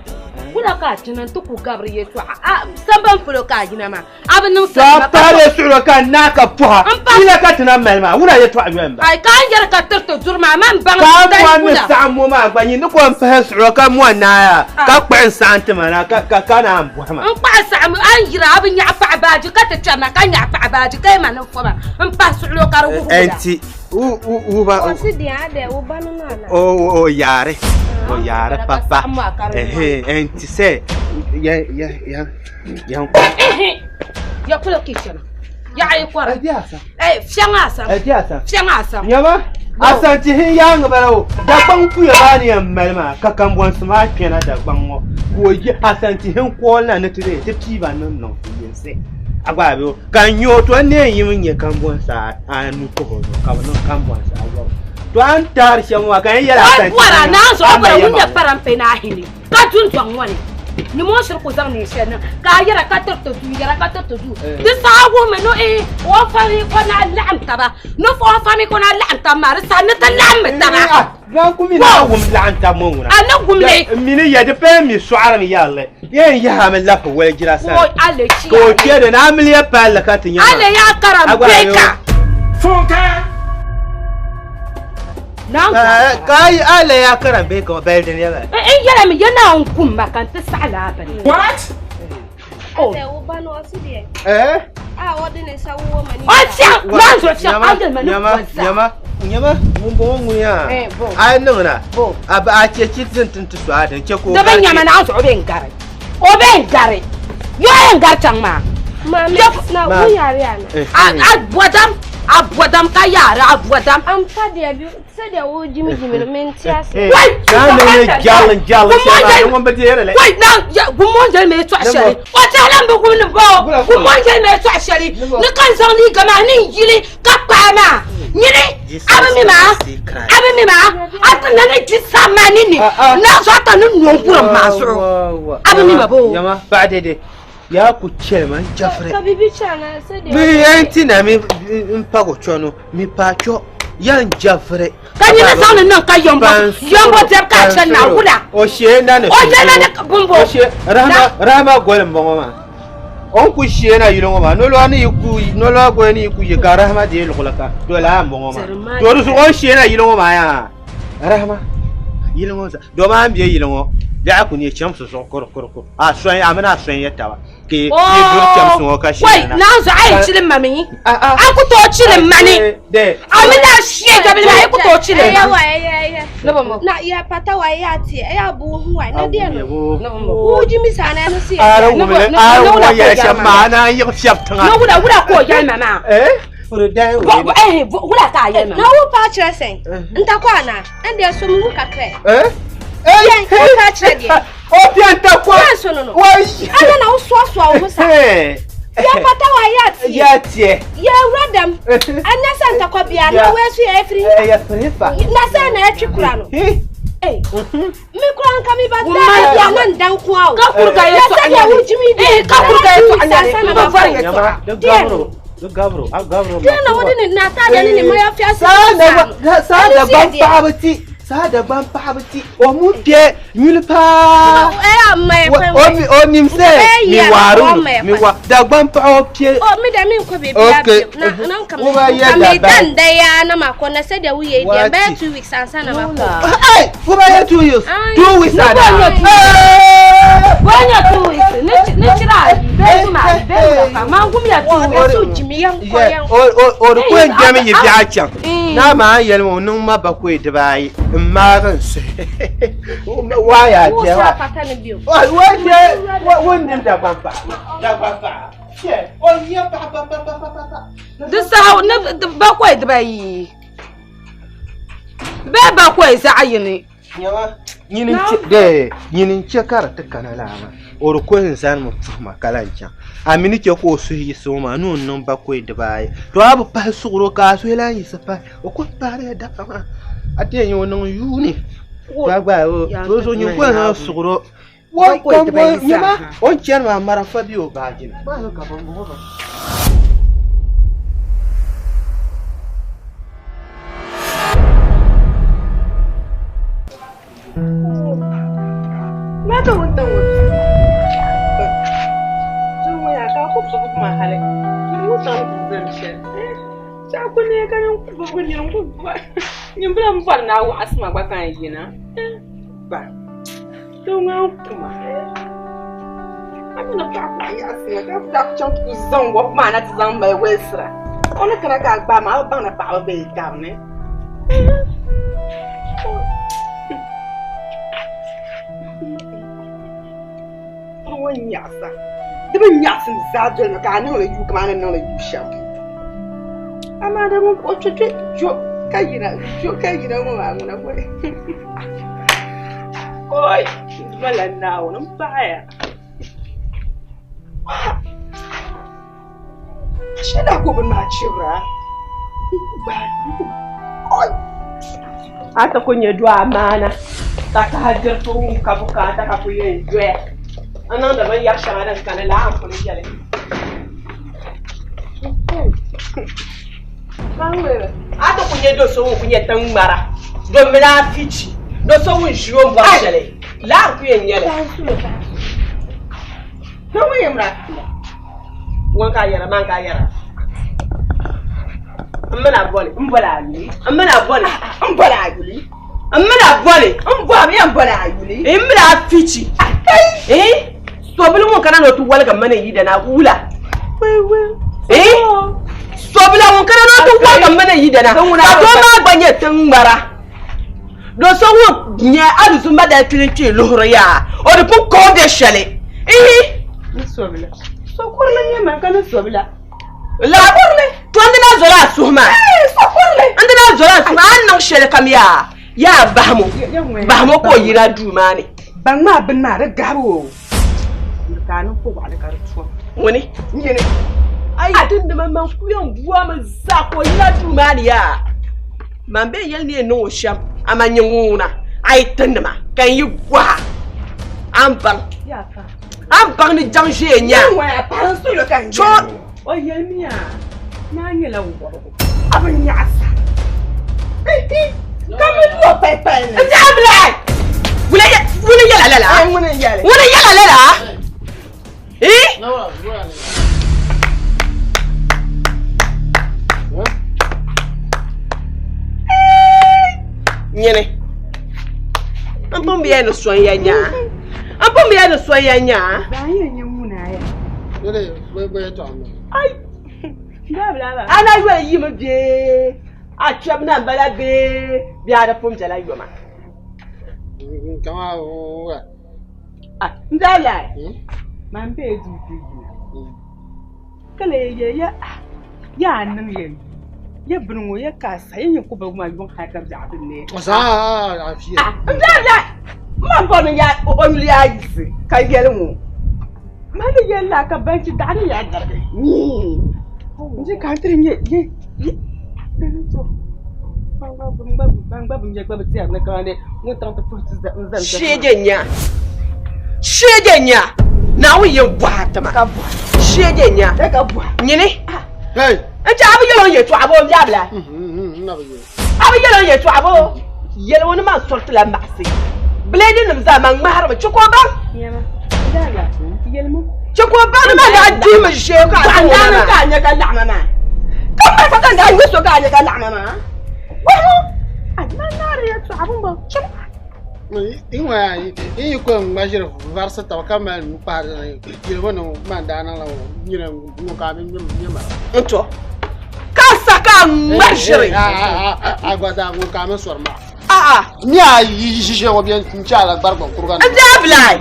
Wula ka tuna n ti ku gabiri yɛltɔɣa. A samban polo ka a yina maa. A bi niŋ Ta salima ka pare suɣuro ka na ka poha. N pa- Ila ka tina mali maa. Wula yɛltɔɣa yɔn ba. Ai ka n yɛri ka tiriti duri maa man baŋ Ka dan mɔni wula. saɣim ŋɔ maa gba nyin ni ko n pahi suɣuro ka mɔni naaya ka kpuɣi n saɣim ti ma na ka ka ka naan bɔhi ma. N kpaɣi saɣim a ni yira a bi nyaɣi paɣa baaji ka ti chɛrina ka nyaɣi paɣa baaji ka yi ma ni fɔba n pahi suɣulo ka di wuhi wula. Enti u u u ba Ɔse deɛ adɛ wo ba no no ana? o o yaare o yaare Ka papa. saɣim maa ka di Ehe enti sɛ yɛ yɛ yɛ yɛn kɔ. Ehe ya polo ka yi chɛna yaɣa yi kɔra. Ɛdi asa. Eh fiɛŋ asam. Ɛdi asa. Fiɛŋ asam. Nyama asanti hin yaanga bala o Dagbaŋ puya maa ni yɛn mali maa ka kambɔnsi maa kpɛna Dagbaŋ ŋɔ ka o yi asanti hin kooli na ni ti dee ti piiba niŋ niŋ yinsi a gba bi o ka n nyɛ o to n ne yim n nyɛ kambɔnsi anu puhi o zuɣu ka bi niŋ kambɔnsi ayɔbu to a ni taari shɛm maa ka n yɛli O asanti bɔra naan zuɣu o bɔra ŋun nyɛ ama. parampe ni ahini ka dundɔŋ ŋɔ ni ni mo shiri ku zaŋ neen shɛli niŋ ka a yɛra ka tiriti duu yɛra ka tiriti duu di saha wuhimi ni eh o fami ko na laɣim taba ni o fami ko na laɣim taba maa di saha ni ti laɣimmi taba. Zan ku mi na wum laɣim taba ŋɔ ŋuna. A ni wum li. Mi ni yɛ di paya mi sɔɣirimi yɛrili yɛn yaha mi lafi wali jira sani. Ko ale chi Ka o kpe di ni amiliya palli ka ti nya maa. Ale yaa karam Agba beka. yo. Funke! Ka yi ale yaa karam beka o bali dini yɛla. N yɛla mi ya Naawuni kum ma ka n ti saɣi laa bini. What? Oh. Adɛ wo ba no ɔse deɛ. Eh? A wɔde ne nsa wowɔ m'ani. O fiɛŋ naan zuɣu fiɛŋ a yɛli ma ni Nyama, bɔn zaa. nyama, nyama, ŋun bɔŋɔ ŋun yaa. Eh, bo. A yi niŋ na. Bo. A ba a che chi tin tin ti so a din che ka o Di bi gari nyama che. naan zuɣu bɛ n gari. O bɛ n gari. Yo yɛn gari chaŋ maa. Maame, na Ma- wo yare ana? A bɔdam, a bɔdam ka yaari a bɔdam. Ampa deɛ bi sɛdeɛ wo gyimigyimi no mente ase. Eh, Wai! Ka ni ni jalin jalin shɛli maa, ŋun bi deeri li. Wai na ya gumon jɛli mi tɔɣa shɛli. O tɛhila n bi gumni bɔ gumon jɛli mi tɔɣa shɛli. Ni ka n zaŋ liiga maa ni n yili ka kpaai maa. Nyini a bi mi maa a bi mi maa a ti na ni di sa maa ni ni na zuɣu a ta ni nɔn kurim maa zuɣu. A bi mi ma bo. Nyama, paɣa dede. Yaa ku chɛli ma n chɛfiri. Ka bibi chana sɛdeɛ. Mi yɛn ti na mi n pago chɔno mi pa chɔ yan jafiri. Ka nyina zaŋ ni niŋ ka yɔmbɔ yɔmbɔ dɛbi ka a chani na wula. O shee na ni o shee na ni bumbo. O shee rahama rahama goli n bɔŋɔ maa. O ni ku shee na yili ŋɔ maa nolɔɣu ni yi ku nolɔɣu goli ni yi ku yi ka rahama deei luɣuli kam to laa n bɔŋɔ maa. To di zuɣu o ni shee na yili ŋɔ maa yaa rahama yili ŋɔ zaa doo maa n bɛ yili ŋɔ biɛɣu ku nyɛ chɛmsi zuɣu kurukuru a soya a mini a soya taba ka yi duri chɛmsi ŋɔ ka shee na. Naan zuɣu a yi chili ma mi a ku tooi chili ma ni a mini a shee gabili maa yi ku tooi chili ma. Na ya pata wa ya ti ya bu hu wa na dia no. Wo ji mi sa na no si. Ara wumle ara wumle ya shɛm maa na yiɣi fiɛbi tiŋa. Na wula wula ka o yɛli ma maa. Eh? Wula ka a yɛli ma. Na wo pa kyerɛ sɛn. Ntakɔ ana. Ɛndeɛ so me hu kakra. Eh? Yɛn wo pa kyerɛ deɛ. O pia ntakɔ. Yɛn so no no. Ɛna na wo soasoa wo ho sa. Yɛ pata wa yɛ ateɛ. Yɛ ateɛ. Yɛ wura dɛm. Ɛnyɛ sɛ ntakɔ bia na wo esu yɛ efiri. Ɛyɛ firi fa. Na sɛ na ɛtwe kura no. Ee. Mi kura nka mi ba da bia na nda nko a o. Ka kuru ka yɛ tɔ anyɛ. Na sɛ deɛ wo gyimi deɛ. Ka kuru ka yɛ tɔ anyɛ. Na ba yɛ tɔ. Deɛ. Gabro, a gabro. Deɛ na wode ne n'ataadeɛ ne ne mmayafi ase. Saa Dagbaŋ paɣaba ti saa Dagbaŋ paɣaba ti o mu kpɛ nyuli paa. O nim sɛ mi waaru mi wa Dagbaŋ paɣa o pie. O mi dɛ mi nkɔ beebi a bi na na nka mi dan da ya na ma kɔ na sɛ deɛ woyɛ deɛ bɛyɛ 2 weeks ansa na ma kɔ. Hey, wo bɛyɛ 2 years. 2 weeks ada. Wanya 2 weeks. Ne kyerɛ a bɛɛ ma bɛɛ ma ma ngum ya 2 weeks. So jimi yɛn kɔ yɛn. O di ko n dɛmi yi biɛɣu chaŋ. Naa maa yɛli o niŋ ma bakoyi dibaayi n maagi n suhi. Waa yaa jɛ wa. Wa jɛ wa nim Dagbaŋ paɣa. Dagbaŋ paɣa. O nyɛ paɣa pa pa pa pa pa. Di saha ni bakoyi dibaayi. Bɛɛ bakoyi zaɣ yini. Nyama nyini n-che nyini n-che ka di ti kana laa maa o di ko n-zani mi puhi ma ka lahi chaŋ a mi ni che ka o suhu yiɣisi o maa ni o niŋ bakoyi dibaayi to a bi pahi suɣuro ka a suhu lahi yiɣisi pahi o ko paariya dafa maa a ti yɛn nyɛ o niŋ yuuni to a gba o zuɣu nyin ko zaŋ suɣuro nyama o ni chani maa marafa be o baaji ni. Mata wuntaŋ ŋɔ zuŋɔ yaa ka a ku bubi ma hali wuntaŋ ni ti zani shɛli Chaɣu ku neei ka nyin ku bubi nyin ku bubi nyin bila m bɔri ni a waɣisi ma gba ka n yina ba doo ŋɔ n kuma a mi ni paɣa ku yaɣisi ma ka daa ku chaŋ ti ku zaŋ wɔbu maa na ti zaŋ mali welisira o ni kana ka a gbaai ma a bi baŋ ni paɣaba be tabi ni. Piri ŋɔ nyaɣisa di bi nyaɣasim zaa dolimi ka a niŋli yuu kamani a ni niŋli yuu shɛm amaa di o kpɛ jo ka yina jo ka yina ŋɔ maa ŋuna bɔli oi mala Naawuni m paɣaya shɛli daa ka o bini maa chibira oi a ti ku nyɛ do amaana ka kaha diriti wum ka bukaata ka ku yɛn doya n niŋdi binyɛri shɛŋa din kani laa n kuli yɛli a ti ku nyɛ do so ŋun ku nyɛ tiŋ ŋmara do mini a fichi do so ŋun ʒi o ni bɔri shɛli laa n ku yɛn nyɛli ŋun ka yɛra man ka yɛra n mina bɔli n bɔli a yuli n mina bɔli n bɔli a yuli n mina bɔli n bɔri n bɔli a yuli n mina a fichi eh sobili ŋun kana ni o ti waligi mani yidana wula eh sobila ŋun kana ni o ti waligi mani yidana ka doo maa gba nyɛ tiŋ ŋmara do so ŋun nyɛ alizumba dali kpili kpee luhuri yaa o di pun ka o bɛ shɛli ihi sobila sokurili nyɛ man ka ni sobila la to n dina zola a suhu maa n dina zola a suhu maa a ni niŋ shɛli kam yaa yaa bahamo bahamo ka o yina duu maa ni baŋ maa bini maa di gabi o ka a niŋ ko waɣali ka di tom ŋuni nyini ayi dindima man ku yɛn buami zaa ka o yina duu maa ni yaa man bɛ yɛli ni yɛn niŋ o shɛm amaa nyɛ ŋuna a yi tindima ka n yi gɔha a ni baŋ. A ni baŋ ni jaŋ ʒee nya. Cho. O yɛlimiya ni a nyɛla wɔbigu, a bi nyaɣi sara. Ka mi lo palipali ni. N diɛhi bilahi! Ŋuni yɛla lala? Ŋuni yɛla lala? Ii? Nyini. N pun bi yɛli ni so n-yɛn nya a. N pun bi yɛli ni so n-yɛn nya a. A na yoli yimi bee a kpɛbu na m-bala bee bee a di pun bela yoma? N daa lahi man bee duu ti yina ka lee yɛ ya yaa niŋ ya ya bini ŋɔ ya ka sa ya nyɛ ku baligu maa yuŋ hali ka biɛɣu ti neei. N daa lahi man bɔri ni ya o yuli yaa yiɣisi ka yɛli ŋɔ ma ni yɛli la ka banchi daɣu ni yaa darigi n je ka n tiri nyɛ ye ye Sheege nya sheege nya Naawuni yɛn bɔhi a tima sheege nya nyini n chɛ a bi yɛl o yɛltɔɣa boo n biɛbila a bi yɛl o yɛltɔɣa boo yɛli o ni man sɔritila maɣasi bileedi nim zaa man ŋmahirimi chɛ ka o baŋ chɛ ka o baŋ ni man daa dihimi ʒee ka a zaŋ o ma maa ka malifa ka n daa ŋme so ka a nyɛ ka laɣima maa N yi ko n ŋma ʒiri varisi taba ka mali nuu kpahiri yilibu ni man daa niŋla nyina ŋɔ ka a mi nyɛ ma. N to ka sa ka a ŋma ʒiri. A gba zaa ŋun ka a mi sɔri ma. A'a. Ni a yi ʒi shɛli ŋɔ bɛ n chɛ a la gbari gbankuriga ni. N daa bilai.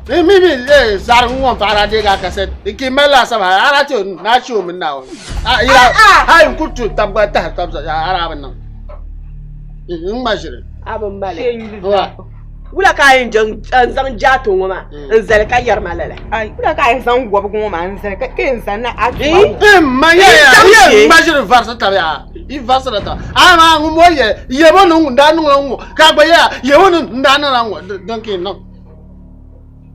Mi mi mi zaɣiri ŋɔ n paɣiri a deegi a kasɛt n ki mali laasabu hali a daa ti ni a chɛ o mini Naawuni. Hali n kuli tu tab gba tahiri tab zaa a daa bi niŋ. N ŋma ʒiri. A bi mali. Wula ka a yɛn n zaŋ jaato ŋɔ maa n zali ka yɛri ma lala? Wula ka a yɛn zaŋ wɔbigu ŋɔ maa n zali ka yɛn zaŋ na a tuma? Ma yɛ ŋma ʒiri varisi tabi yaa. I varisi la tabi. A maa ŋun mo yɛ yɛbo ni ŋun daa niŋla ŋɔ ka gba yɛ yɛbo ni n daa niŋla ŋɔ din ka niŋ.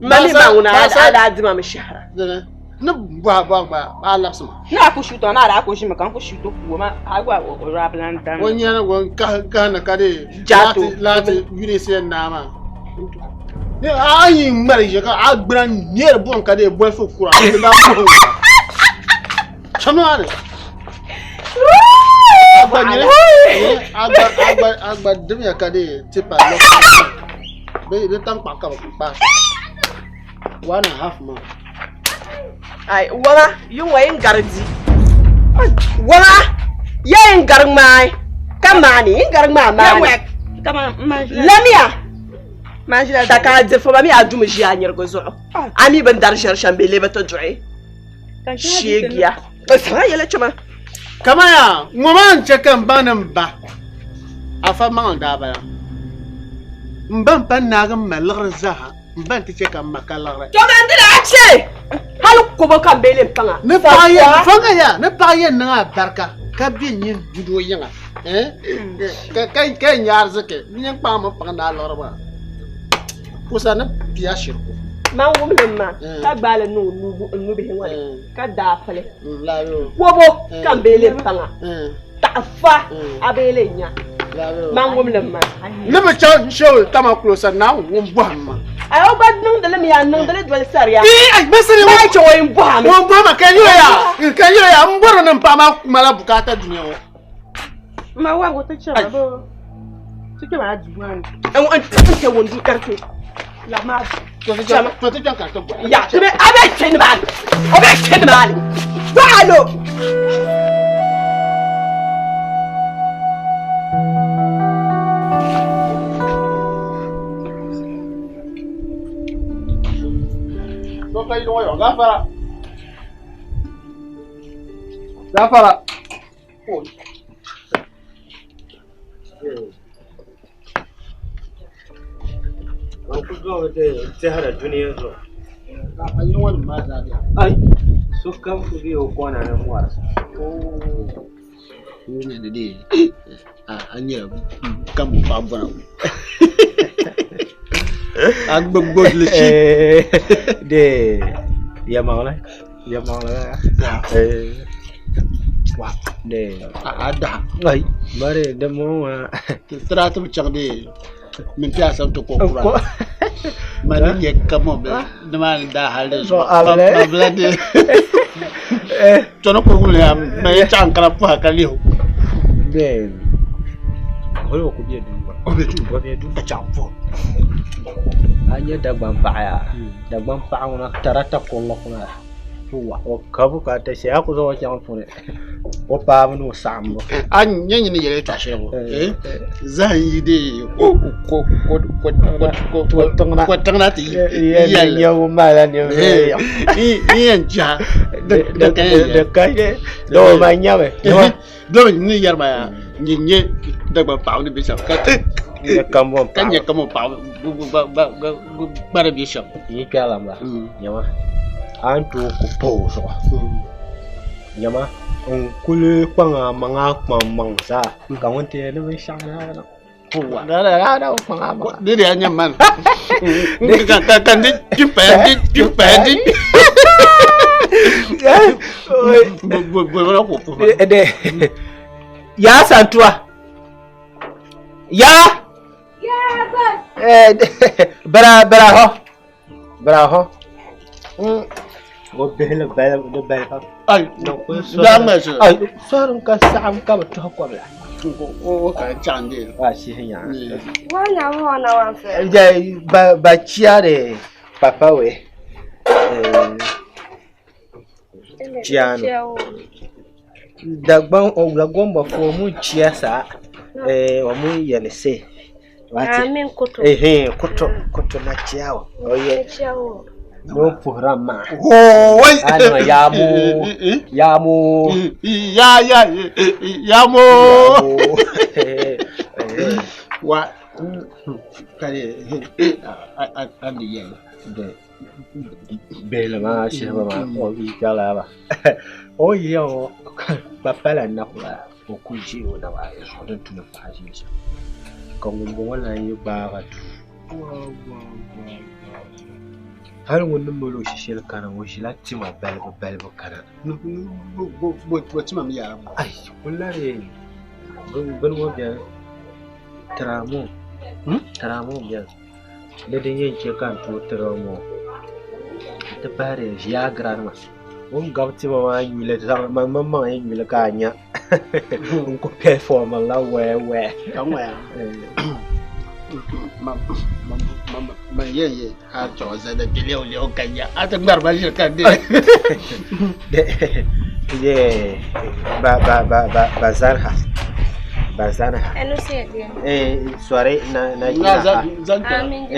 Ma mi ma ŋuna a daa dima mi shɛhira. Ni bɔha bɔha gba a labisi ma. Ni a ku shuuti ma a daa ku ʒimi ka n ku shuuti kuo ma a gba o rabi lan dam. O nyɛla ŋun kahi ni ka di laati yunisi naa maa. A yi ŋmari ʒe ka a gbuna neeri buɣim ka di bolifu kura di daa buɣim. Chama ni. Agba nyini agba agba agba dimiya ka di tipa lɔ. Bɛ tankpaɣu ka bɛ kpaai. 1.5 month. Ai, wama, yunwa yin gari di. Wama, ya yin gari ŋmaai, ka maani, yin gari ŋmaa maani. Lamiya, ta ka a diri foma mi a dumi ʒi a nyirigu zuɣu. A mi bin dari ʒiri shɛm bee lee bi ti duɣi. Sheegiya. Sama yɛla chama. Kamaya, ŋɔ maa n-chɛ ka m ba ni m ba afa maŋli daa bala. M ba m-pa naagi m ma liɣiri zaa. M ba nti chɛ ka m ma ka liɣiri. To man di daa chɛ hal kobo ka m bee le m-paŋa. Ni paɣa yɛn faŋa ya, ni paɣa yɛn niŋ a barika ka be nyin dudoo yiŋa, ka yɛn nya ariziki, n yɛn kpaŋ mi paŋ ni a liɣiri maa. Kusa ni bia shiriku. Man wum li m ma ka gbaai li niŋ n nubihi ŋɔ ni ka daa pili. Kobo ka m bee le m-paŋa. Taɣifa a bee le nya. Man wum li m ma. Ni bi chaŋ Sheol tama kulo sani, Naawuni ŋun bɔhim ma. Ai o gba niŋdi li mi a niŋdi li doli sariya. Ii, ai, ma sani ŋun. Maa chɛ o yin bɔhi a mi. Ŋun bɔhi ma ka yɛli ya, ka yɛli ya, m bɔri ni m paɣa maa kuma la bukaata dunia ŋɔ. Ma wabigu ti chɛ ma boo. Ti kpɛ maa duu maa ni. N kpɛ ŋun duu kariti. Labi maa duu. Chama. To ti chaŋ ka ti bɔhi. Ya, ti be, a be kpe ni maa ni. O be kpe ni maa ni. Gbaɣalo. To ka yi ŋɔ yɔ, gafara. Gafara. Ban ku zaŋmi ti tɛhira dunia zuɣu. Ai, sokam ku be o kɔna ni mɔri. A nyɛla ka mo paɣa bɔra. A gbubi li chi. De yɛlimaŋli yɛlimaŋli Wa. De A daha. Ai mari de mo wa. Ti daa ti bi chaŋ de min ti asab ti ko kura. Ma ni nyɛ kamo bi nimaani daa hali di zuɣu. Ma bila de. Tɔnɔ kuruguli ya ma ye chaŋ kana puha ka lihi. De holi o ku bɛ duu O bɛ duu. O bɛ duu. Ka chaŋ puhi. A nyɛ Dagbaŋ paɣa yaa Dagbaŋ paɣa ŋuna tarata kurili kuna wa o ka bukaata shɛli a ku zaŋ o chaŋ puuni o paami ni o saɣambu. A nyɛ nyini yɛli yɛltɔɣa shɛli ŋɔ zaham yi de ko ko ko ko ko ko tiŋna ti yɛli nyɛbu mala ni n yɛn jiha di ka doo ma nyɛmi doo ni yɛri ma yaa nyɛ nyɛ Dagbaŋ paɣaba ni bɛ shɛm ka nyɛ kambɔŋ ka nyɛ kambɔŋ paɣaba gba ni bɛ shɛm. Yi kpɛrila ba nyɛma a ni tooi ku pa o zuɣu nyɛma n kuli kpaŋ a maŋa kpaŋ maŋ zaa ka ŋun ti yɛli ni binshaɣu na Di de nyɛ man ka ka ka di di paya di di paya di. Bo bo bo ko de ya santuwa ya Ya boss. Bara bara ho bara ho o bihili bali di bali pam. Ai daa ŋmɛ shi. Ai sɔrim ka saɣam ka bi tuhi kɔbila. O ka chaŋ de. A shihi nyaa. Wa na wa na wa fɛ. Ba ba chia de papa we. Chia no. Dagbaŋ o Dagomba fo mu chia saa. O mu yɛli se. Amin koto. Ehe koto koto na chia o. O ye. Chia o. No puhira ma. Woi. Ano ya mu ya mu ya ya ya mu. Wa kare a di yɛli. De bela ma shehba ma o yi kala ba. O yi o papa la na kula o ku ji o na ba so don tuna fa ji shi. Ka ŋun bɔŋɔ la yi gbaaga duu. Hali ŋun ni mali o shisheli kana o ʒila tima balibu balibu kana. Bo tima mi yaa. Ai kullari bini ŋɔ bɛni tiraamo tiraamo bɛni ni din yɛn chɛ ka n tooi tiri ŋɔ n ti pahiri viagra nima o ni gabi tima maa nyuli zaŋ man maŋ yɛn nyuli ka a nya n ku pɛfɔmi la wɛɛ wɛɛ. Ka ŋɔya. Ma ma ma ma yɛn ye a tɔgɔ zada lɛw lɛw ka nya a ti ŋmari ba ʒiri ka de. Ye ba ba ba ba bazanha bazanha. Enu se dia. Sorry na na Na gina ha. zan Amin.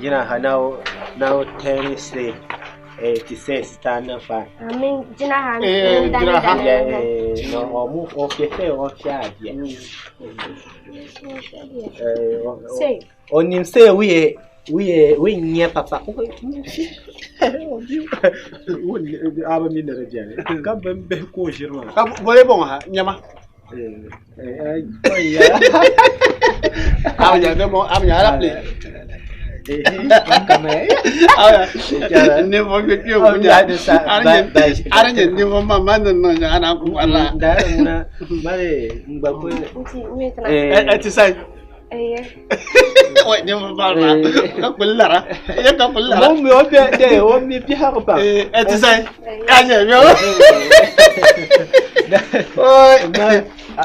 Gina ha now now ten say ti say stand fa. Amin jina ha. Jina ha. No o mu o fe fe o fia die. Se. Onim say we we we nye papa. Aba mi na rajane. Ka ban be ko shirma. Ka bole bɔŋɔ ha nyama. A nya de mo a nya ala ple. Ne fɔ mi tiyo ku nya. Ara nye ne fɔ ma ma nana nya ana ku ala. Da muna mare ngba ko. Nti mi tana. Ɛ ti sa. Eh. Wai ne fɔ ba la. Ka kuli lara. Ye ka kuli lara. Mo mi o be de o mi bi ha pa. Ɛ ti sa. A nya mi o.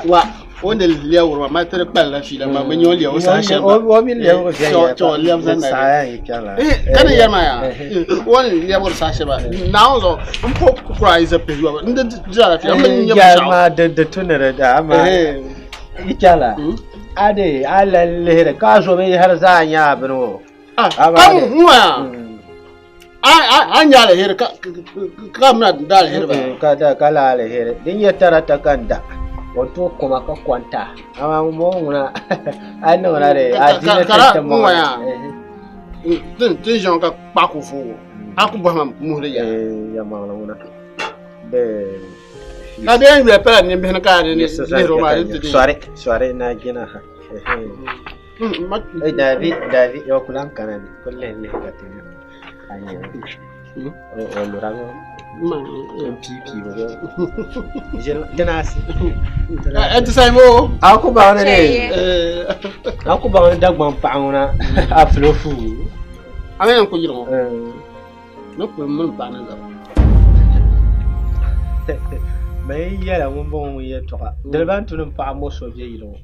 Wa o ne lɛ wuro ma tere kpali la fiila ma mi nyɔ lɛ o sa shɛ O mi lɛ o fiya. Cɔ lɛ zan na. Sa ya yi kala. Kana yɛri ma ya o ne lɛ wuro sa shɛ ba na o zɔ n po kura yi zɛ pewu ba n de jira la fiila n bɛ nyɛ Ya ma de de tunere da ma. Ikala. Ade ala lehre ka zo me har za nya bino. Kam ŋua a a nya la heri ka ka mina da la heri ba. Ka da kala la heri din ya tara ta kanda. Wato kuma ka kwanta. Amma mu muna an nuna da a dina Kara ta ŋua ya tin tin ʒɔn ka kpaku fo a ku bɔhima muhiri ya. Ya ma muna. De Ka den yɛ pɛla ni bihi ka ni leheri ma di ti di. Sorry, sorry na gina ha. Davi, Davi, yo kulan kana ni, kulle ne ka tini. Anya. O lura go. N pi pi go. Jel dinasi. Eh, ti sai mo. A ku ba ne. A ku ba ne dagban paɣa ŋuna a fulo fu. A me ku yiri ŋɔ. Ne ku mun paɣa ni zaba. Mai yɛla ŋun bɔŋɔ ŋun yɛltɔɣa diliba n tuni n paɣa mo so bɛ yili ŋɔ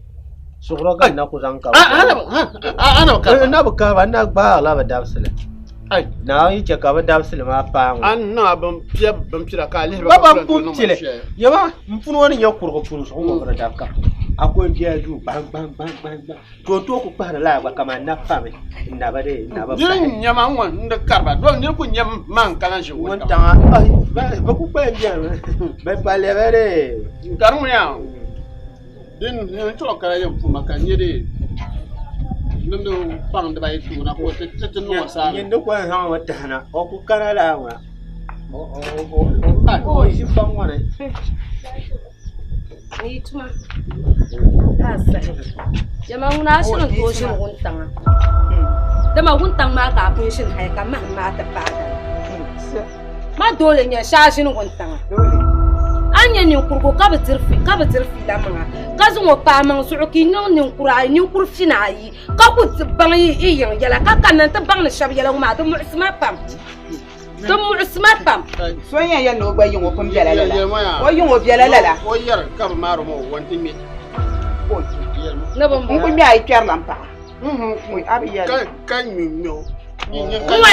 suɣurɔ ka na ku zaŋ ka na bi kahaba na gbaagila bi dabisili naa yi chɛ ka bi dabisili maa paai ŋɔ an niŋ a bin piɛ bin pira ka a lihiri ba ban pun pili yaba n puni ŋɔ ni nyɛ kurigi puni zuɣu ŋɔ bi dabi kam a ko n biɛla duu gban gban gban gban gban to n tooi ku kpahiri laa gba kamani na pami n na bi de n na bi niri n nyɛma n ŋɔ n di kariba dɔn niri ku nyɛ ma n kana ʒi ŋun taŋa bi ku kpahim biɛni bi pa lɛbi de ka di ŋuniya din n chuɣu kana yɛn puma ka nyɛ de nimdi kpaŋ dibayi tuuna ka o ti ti niŋ o saa nyin di ko n zaŋ o tahina o ku kana laa ŋuna o ʒi kpaŋ ŋɔ ni. Ni tuma. Jama ŋuna a shiri n tooi ʒini wuntaŋa. Dama wuntaŋ maa ka a pun ʒini hali ka mahim maa ti paagi. Ma doole nyɛ shee a ʒini wuntaŋa. A ni nyɛ ninkurigu ka bi diri fiila maŋa ka zaŋ o paai maŋ zuɣu ka yi niŋ ninkura ayi ninkuri fina ayi ka ku baŋ yi yiŋ yɛla ka kanna nti baŋ ni shɛba yɛla ŋɔ maa di muɣisi ma pam. Di muɣisi ma pam. So n yɛn yɛli ni o gba yiŋ o pun bela lala. O yiŋ o bela lala. O yɛri ka bi maari o ma o wanti ŋmɛ. N ku ŋmɛ a yi kpɛrila n paɣa. A bi yɛli. Ka ŋmɛ ŋmɛ o. N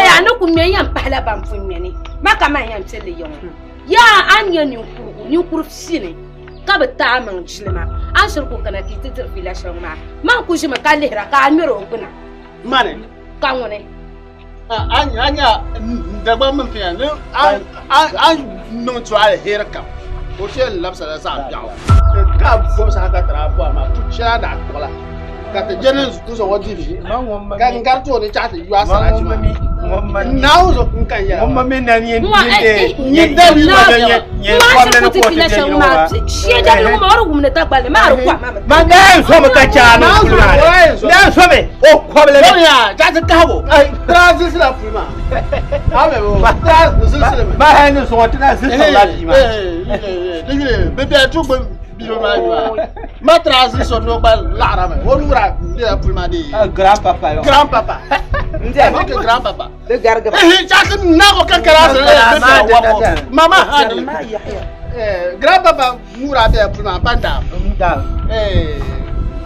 yaa ni ku ŋmɛ n yɛn pahila ban pun ŋmɛ ni. Ma ka man yɛn pilli yiŋ o. Yaa a ni nyɛ ninkurigu ninkuri fini ka bi taai maŋ jilima. A ni shiri ku kana ka yi ti diri fiila shɛli ŋɔ maa. Man ku ʒimi ka lihira ka a ŋmɛri o gbuna. Mani. Ka ŋuni. A nya Dagbaŋ mini Kenya ni a niŋ to aliheri kam o ti yɛn labisila zaɣ biɛɣu ka a bɔbi saha ka tiri a bɔha maa pu shɛli a daa kpuɣila ka ti je ni n zaŋ o diri ka n gari tooni chaɣ ti yu a sarachi maa Naawuni zuɣu n kan yɛla ŋun mi na nyin ma na zomi ka chaami na zomi o kɔbili mi chaɣ ti kahigu tira zilisi la puli maa tira zilisi mi ma hali ni zuɣu tira zilisi la bia maa di yuli bi bɛ tu gbubi bia maa yuli ma tira zilisi o gba laɣara mi o nuura bɛla puli maa de grandpapa grandpapa ok grandpapa Di garigi ba. Chaɣ ti naɣ o ka kara mama hadi grandpapa nuura bɛla puli maa pa daam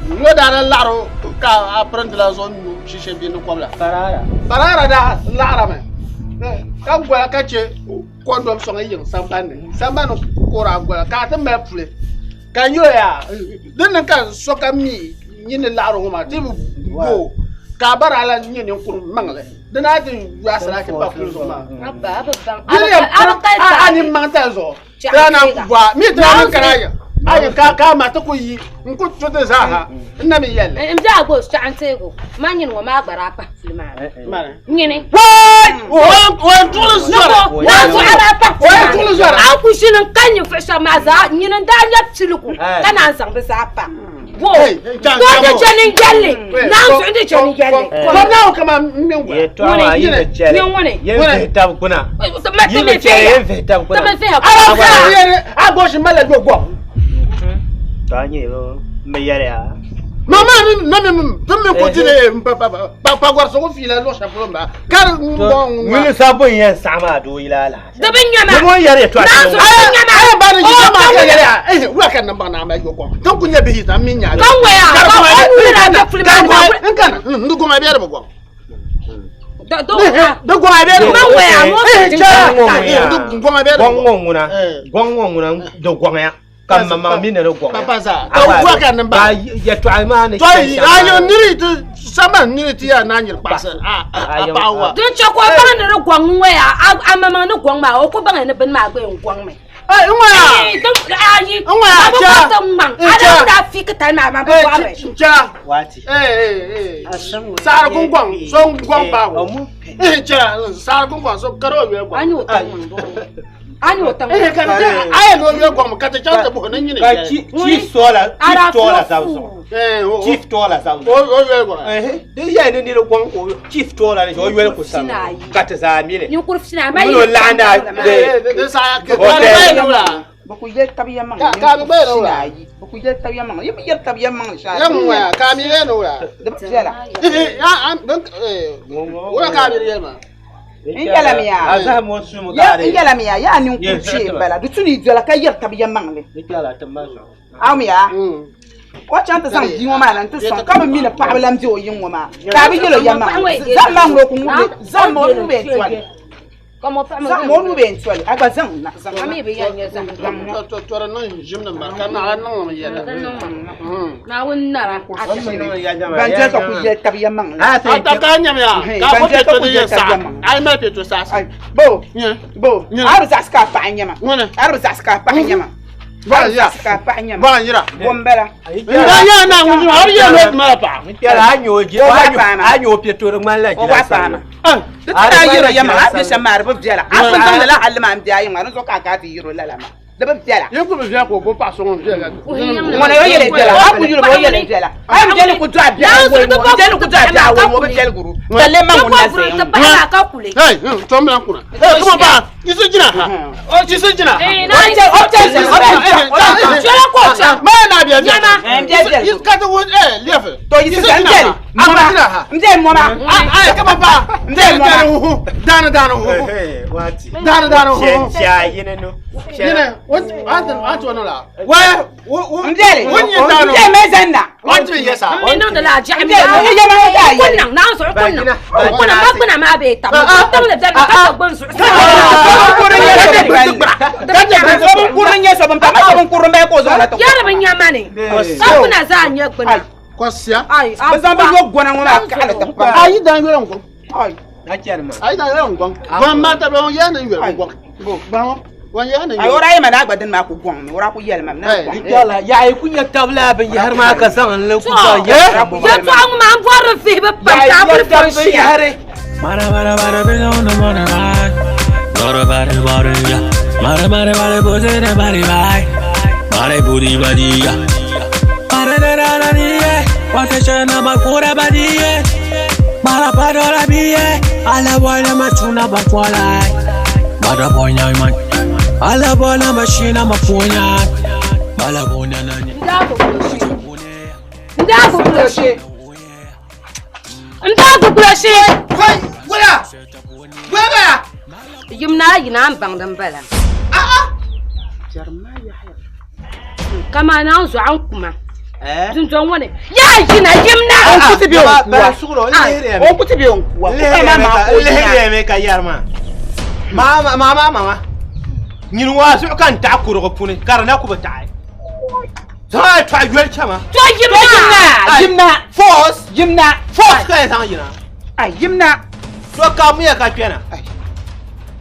ŋɔ daa na laɣaro ka a pirinti la zuɣu nyu shishe bia ni kɔbila parara daa laɣarami ka gola ka che kɔndɔm sɔŋ yiŋ sambanni sambanni koora gola ka a ti mali puli ka n yɛli yaa din niŋ ka sokam mi nyini laɣaro ŋɔ maa ti bi bo ka a bari ala nyɛ ninkuri maŋli di naa ti yu asirachi pa puli zuɣu maa a ni maŋ tali zuɣu tira na bɔa mi tira ni kana ya ayi ka ka ma ti ku yi n ku tu ti zaaha n na mi yɛlli n bɛ a gba shɛɣu n teego ma nyini ŋɔ maa gbara a pahi puli maa nyini o yɛn tuɣuli zɔra o yɛn tuɣuli zɔra a ku ʒini n ka ninvuɣu shɛba maa zaa nyini n daa nyɛ piligu ka naan zaŋ bi zaa pa bo to di chɛ ni yɛlli naan zuɣu di chɛ ni yɛlli ko naaw kama n mi gba yɛltɔɣa maa yi bi chɛli yɛn vihi tabi gbuna yi bi chɛli yɛn vihi tabi gbuna ala ka yɛri a gosi mala yo gɔm to a nyɛ n bi yɛli ya mama ni na mi ti mi ko ti ne pa gɔrisigu fiila luɣu shɛli polo n bala ka di bɔŋ wuli sabbu n yɛn saɣam a doo yila la di bi nyɛma di ŋun yɛri yɛltɔɣa naan zuɣu di nyɛma ayi ba ni jija maa ka yɛli ya eh wula ka namba na ma yo gɔm tin ku nyɛ bihi ta mi nya ka ŋɔya ka o nuura bɛ puli maa ni n kana n di gɔŋ a bɛ di bi gɔm di gɔŋ a bɛ di ma ŋɔya mo di gɔŋ a bɛ di gɔŋ ŋɔ ŋuna gɔŋ ŋɔ ŋuna di gɔŋya ka mamaŋ mi ni di gɔŋya papa za ka wula ka namba ka yɛltɔɣa maa ni to ayi niri ti sama niri ti ya na nyiri kpaɣasi a paɣa wa din chɛ ka o baŋ ni di gɔŋ ŋɔya a mamaŋ ni gɔŋ maa o ku baŋ ni bini maa gba yɛn gɔŋ mi ŋɔya ayi ŋɔya a bi kɔriti ŋmaŋ a daa daa fi kitali maa maa bi bɔɣiri cha saɣari gungɔŋ so gɔŋ baago cha saɣari gungɔŋ so kari o yoli gɔŋ a nyɛ o ta ŋmaŋ bɔ. A ni o tiŋ. Eh, ka di a yɛn o yɔ gɔŋ ka ti chaŋ ti buhi ni nyini Ka chief tɔɔla chief tɔɔla sabu zuɣu. Chief tɔɔla sabu zuɣu. O yɔli gɔŋ. Di yɛli ni niri gɔŋ ka o chief tɔɔla ni o yɔli ku sabu ka ti zaa mili. Ninkuri fina ma yi. Min o laɣinda di saha ka Bɛ ku yɛli tab yɛlimaŋli Ka ka bi gbaya wula. ayi. Bɛ ku yɛli tab yɛlimaŋli. Yi bi yɛri tab yɛlimaŋli shɛli. Ya mun waya ka mi yɛli wula. Di bi viɛla. Ya am bin wula ka mi yɛli ma. N yɛlimi yaa. A zahim o sumu ka di. N yɛlimi yaa yaa ninkuri kpee m-bala. Di tu ni yi dola ka yɛri tab yɛlimaŋli. A mi yaa. O chaŋ ti zaŋ bia ŋɔ maa na nti sɔŋ ka bi mi ni paɣaba lan be o yiŋ ŋɔ maa ka a bi yɛl o yɛlimaŋli. Zahim maa ŋun o ku ŋubili zahim o nuu bee n-toli. Zaŋ o nuu bee n-toli a gba zaŋ na zaŋ na. Tɔri niŋ ʒim ni mara ka naɣila niŋ mi yɛla. Naawuni nara. Ban doli ka ku yɛli tab yɛlimaŋli. A ta ka nyamiya ka a bo pɛto din yɛn saɣi a yi mali pɛto saɣisi. Bo bo a bi zaɣisi ka a paɣa nyɛma a bi zaɣisi ka a paɣa nyɛma. Ba ya. Ka paɣa nyɛma. Ba yira. Bo m-bala. Nda ya na ŋun a bi yɛn lo mala paɣa. N kpɛra a nyɛ o je a nyɛ o pɛto di ŋmanila O wa paɣa ma. Di ti daa yiro yɛma a bɛ shɛm maa di bi viɛla. A pun zaŋdi la halli maa m-be a yiŋa di zuɣu ka a kana ti yiro lala maa. Di bi viɛla. Yin ku bi viɛla ka o gbubi paɣa so ŋun viɛla. Ŋuna o yɛli viɛla a ku yuli o yɛli viɛla. A yi jɛli ku dɔɣi biɛɣu awɔi ŋɔ n jɛli ku dɔɣi biɛɣu awɔi ŋɔ o bi viɛli guru. Ka lee ma ŋun na zaya ŋɔ. Hey, tom lan kuna. Hey, come on ba. Yisu jina ha. O yisu jina ha. O jɛli o Jɛla ko cha. Ma na biya biya. Nyama. Yisu ka ti wun eh lefe. To yisu jina n jɛli. Mama jina ha. N jɛli mɔma. Ai come on ba. N jɛli mɔma. Dana hu. Dana dana hu. Dana dana hu. Chia yini no. Yine, what what what la? Wa N jɛli. Wun yin dano. N jɛli mɛ zan na. What mi yesa? N mi niŋdi la jaɣi N jɛli n yɛma o daa yɛli. Kunnaŋ naan zuɣu kunnaŋ. Kunna ma gbuna maa bee tabi. Tiŋli bɛni ka ti gbuni zuɣu. Sobin kurin nyɛ sobin pa ma sobin kurin bɛ ka o zaŋ na ti. Yɛri bi nyɛ ma ni. Ka gbuna zaa nyɛ gbuna. Kɔsiya. Ai. Bi zaŋ bi yo gɔna ŋɔ maa kaɣali ti pam. Ayi dan yɔrɔ n gɔŋ. Ai. Ayi dan yɔrɔ n gɔŋ. Gɔŋ maa tabi ŋɔ yɛn ni yɔrɔ n gɔŋ. Gɔŋ ŋɔ yɛn ni Ai o daa yɛma ni a gba dini maa ku gɔŋ mi o daa ku yɛli ma mi na gɔŋ. Yala ya yi ku nyɛ tabila binyahari maa ka zaŋ n li ku zaŋ yɛli. Yɛltɔɣa ŋɔ maa n bɔri di vihibu pam ka a kuli fɔn shia. Mara mara mara been on the money ride. Mara mara mara yeah. Mara mara mara booty the body bye. Mara booty body yeah. Mara da da da yeah. Wakesha na makura body yeah. Mara para la biye. Ala boy na machuna bakwala. Mara boy na man. Ala boy na machina mafunya. Mala boy na nani. Ndago kuloshi. Ndago kuloshi. Kai wala. Wala. Yimna yina n baŋ din bala. Kama naan zuɣu an kuma. Dundɔŋ ŋɔ ni yaa yina yimna. O kuti bɛ o kuwa. Suguro O kuti bɛ o kuwa. Lihiri mi ka yɛri maa. Mama mama mama. Nyini waa zuɣu ka n taɣi kurigu puni ka di na ku bi taɣi. Zaŋ a tɔɣi yoli chama. To yimna. Yimna. Force. Yimna. Force ka yɛn zaŋ yina. Ai yimna. To ka miya ka kpɛna.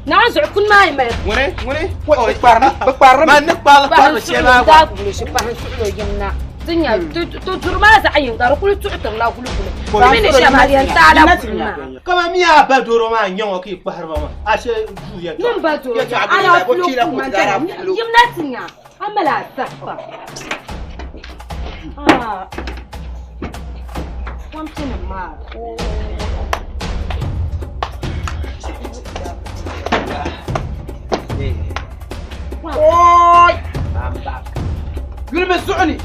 Naan zuɣu kuni maa yi mali. Ŋuni ŋuni. Bi kparimi bi kparimi. Man ni kparili kparili shɛli maa gba. Ndago kuloshi pahi suɣulo yimna. Ti nya ti duri maa zaɣ yini ka di kuli tuɣi tiŋla gulugulu. Ti mi ni shɛba a yɛn taala kuli maa. Kama mi a ba doro maa nyɛ ŋɔ ka yi kpahiri ba maa. A she duu yɛltɔɣa. Nin ba doro ala kulo kuma dara yimna ti nya a mali a saha pam. Pɔmpi nim maa. Oi. Yuli mi zuɣu ni.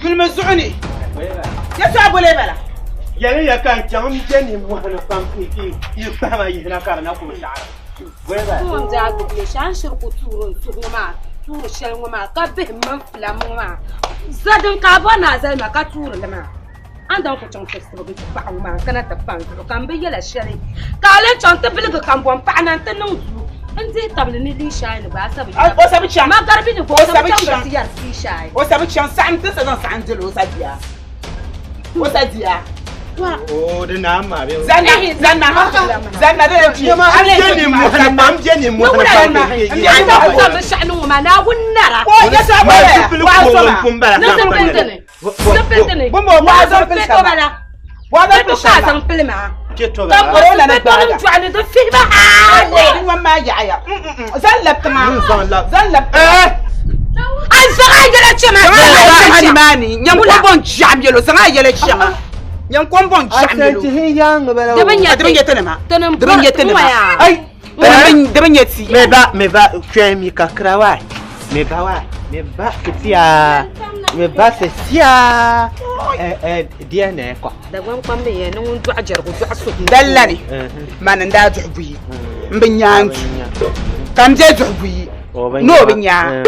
Yuli mi zuɣu ni. Yɛltɔɣa bole bala. Yɛli ya ka n chaŋ n je nimmohi ni pam yi kpahima yihina ka di na ku bi taɣiri. Ŋun daa gbubi li an shiri ku tuuri n suhu ŋɔ maa tuuri shɛli ŋɔ maa ka bihi mini filam ŋɔ maa za din ka a bɔri ni a zali ma ka tuuri li maa an daŋ ku chaŋ ti sibigi paɣa ŋɔ maa n kana ti pa n zuɣu ka n bi yɛla shɛli ka a lee chaŋ ti biligi kambɔŋ paɣa na n ti niŋ duu n dihi tabili ni liishaai ni gba a sabi O sabi chaŋ. Magaribi ni gba o sabi chaŋ ti yɛri liishaai. O sabi chaŋ saɣim ti sa zaŋ saɣim dili o sa dia. O sa dia. O di na ma bɛ. Zanna zanna zanna de ye Nyɛma n je nimmohi ni pam n je nimmohi ni pam. An daŋ ku zaŋ binshaɣu niŋ ŋɔ maa Naawuni nara. Ko yɛltɔɣa bole ya. Zipili Waa kuŋ soma. n pun bala Ni zipili dini. Zipili dini. Bumbo waa zaŋ pili Peto shɛba. bala. Waa zaŋ Peto pili ka a shɛba. zaŋ pili maa. Peto Ka bala. bɔri peto nim jɔɣu ni di fihi ba haali. Ni ŋɔ maa labi tiŋa. Zaŋ labi tiŋa. A zaŋ a yɛla chɛma. Zaŋ a yɛla chɛma nimaani. Nyankombɔŋ ʒiɛɣu yɛlo zaŋ a yɛla chɛma. Nyankombɔŋ ʒiɛɣu yɛlo. Di bi nyɛ Di bi nyɛ tinima. Tini Di bi nyɛ tinima. Ai. Di bi nyɛ ti. Me ba me ba kwe mi kakra wa. Me ba wa. Me ba kitia. Me ba se sia. Eh eh dia ne ko. Dagban kpam bi yɛn ni ŋun dɔɣi jɛrigu dɔɣi so. Dalla ni mani n daa duɣi buyi n bi nyaa n du ka n bɛ duɣi buyi ni o bi nyaa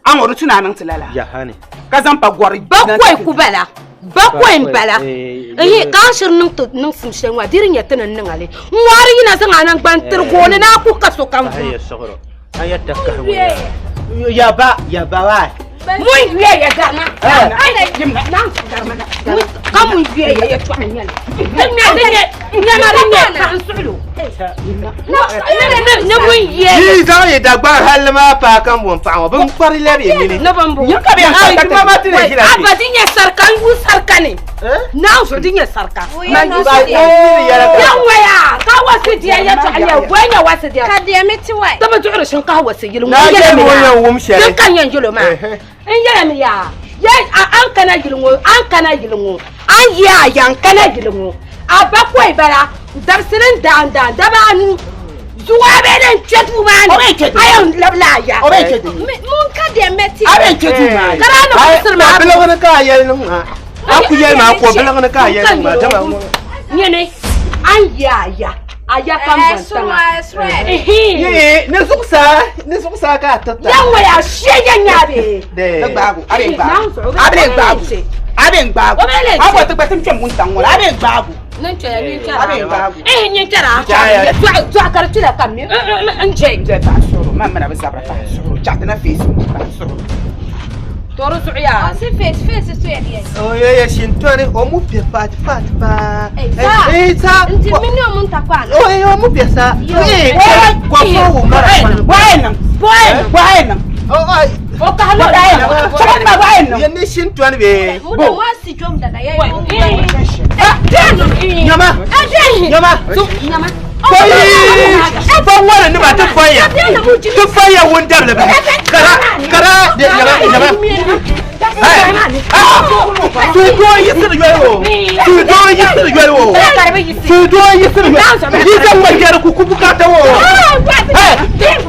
a ŋɔ di tu ni a niŋ ti lala Jahani. ka zaŋ pa gɔri Bakɔi ku bala bakɔi n bala n ka a shiri niŋ ti niŋsim shɛli ŋɔ di di nyɛ ti ni niŋa li n ŋɔri yina zaŋ a naŋgban tiri gooni ni a ku ka sokam Ai ya sogro. Ai ya takka Ya ba ya ba wa. Mun yuya ya garima ka mun yuya ya yɛltɔɣa n nyɛli di nyɛ nyɛma di nyɛ paɣa n suɣulo ni mun yuya Yi zaŋ yi Dagbaŋ halli maa paai ka m paɣa ŋɔ bin kpari lɛbi yi nini. ni bin bɔŋɔ Yin ka bɛ yɛn ka ti ma ti na ʒila a ba di nyɛ sarika n yu sarika ni naan zuɣu di nyɛ sarika man yu Ba yi yɛla ka yan waya ka wasi diya yɛltɔɣa nyɛ bɔyi nyɛ wasi diya Ka diɛmi ti wai. ti bi duɣuri shinkaafa wasi yili Na ŋɔ je mo yɛn wum shɛli. din ka yɛn yɛlo maa n yɛla mi yaa ye an kana yili ŋɔ an kana yili ŋɔ an yi a yan kana yili ŋɔ a ba kɔyi bala dabisili n daan daan daba anu zuwa bɛ din kpɛ duu maa ni a yɛn labila a ya O bɛ kpɛ duu. Mun ka diɛmi ti. A bɛ kpɛ duu maa ni. Kara ni kusiri maa Ko biligini ka a yɛli niŋ maa. A ku yɛli maa ko biligini ka a yɛli niŋ maa dama ŋɔ. nyini an yi a ya a ya kam Eh, ban surwa, tiŋa surwa. Yi ni zuɣusaa ni zuɣusaa ka a tirita. yan waya shɛ ya nyaabe De. Ti gbaagu a bɛ gbaagu a bɛ gbaagu a bɛ gbaagu O bɛ le a bɔ ti gba ti kpɛm wuntaŋ ŋɔ la a bɛ gbaagu nin chɛra nin a bɛ chɛra gbaagu. eh nin chɛra Chaya. dɔɣu ka di tula kam mi n jɛ N jɛ paɣa suɣuro man mana bi zabira paɣa suɣuro chaɣati na feesi paɣa suɣuro. tɔɔri zuɣu yaa Ɔsi face face so yɛ diɛ. O ye ye shintɔni o mu piɛ paati paati paa. Eh, sa. Eh sa. Nti mini o mun ta kɔ ana. O ye o mu piɛ sa. Yo. Eh ko fo wo mara. Bɔɣa niŋ bɔyi bɔɣa niŋ O ai. o kahi lo chaɣa ma bɔɣa niŋ. Ye ni shintɔni be. Mu da wasi jom dada ya yi. Nyama. Nyama. nyama Koyi. Fɔ ŋɔni ni ma ti fɔ ya. Ti fɔ ya wun dabili bahi. Kara kara de nyama nyama. Tuudoo yisiri yoli o. Tuudoo yisiri yoli o. Tuudoo yisiri yoli. Yi zaŋ ma kpɛri ku ku bukata o.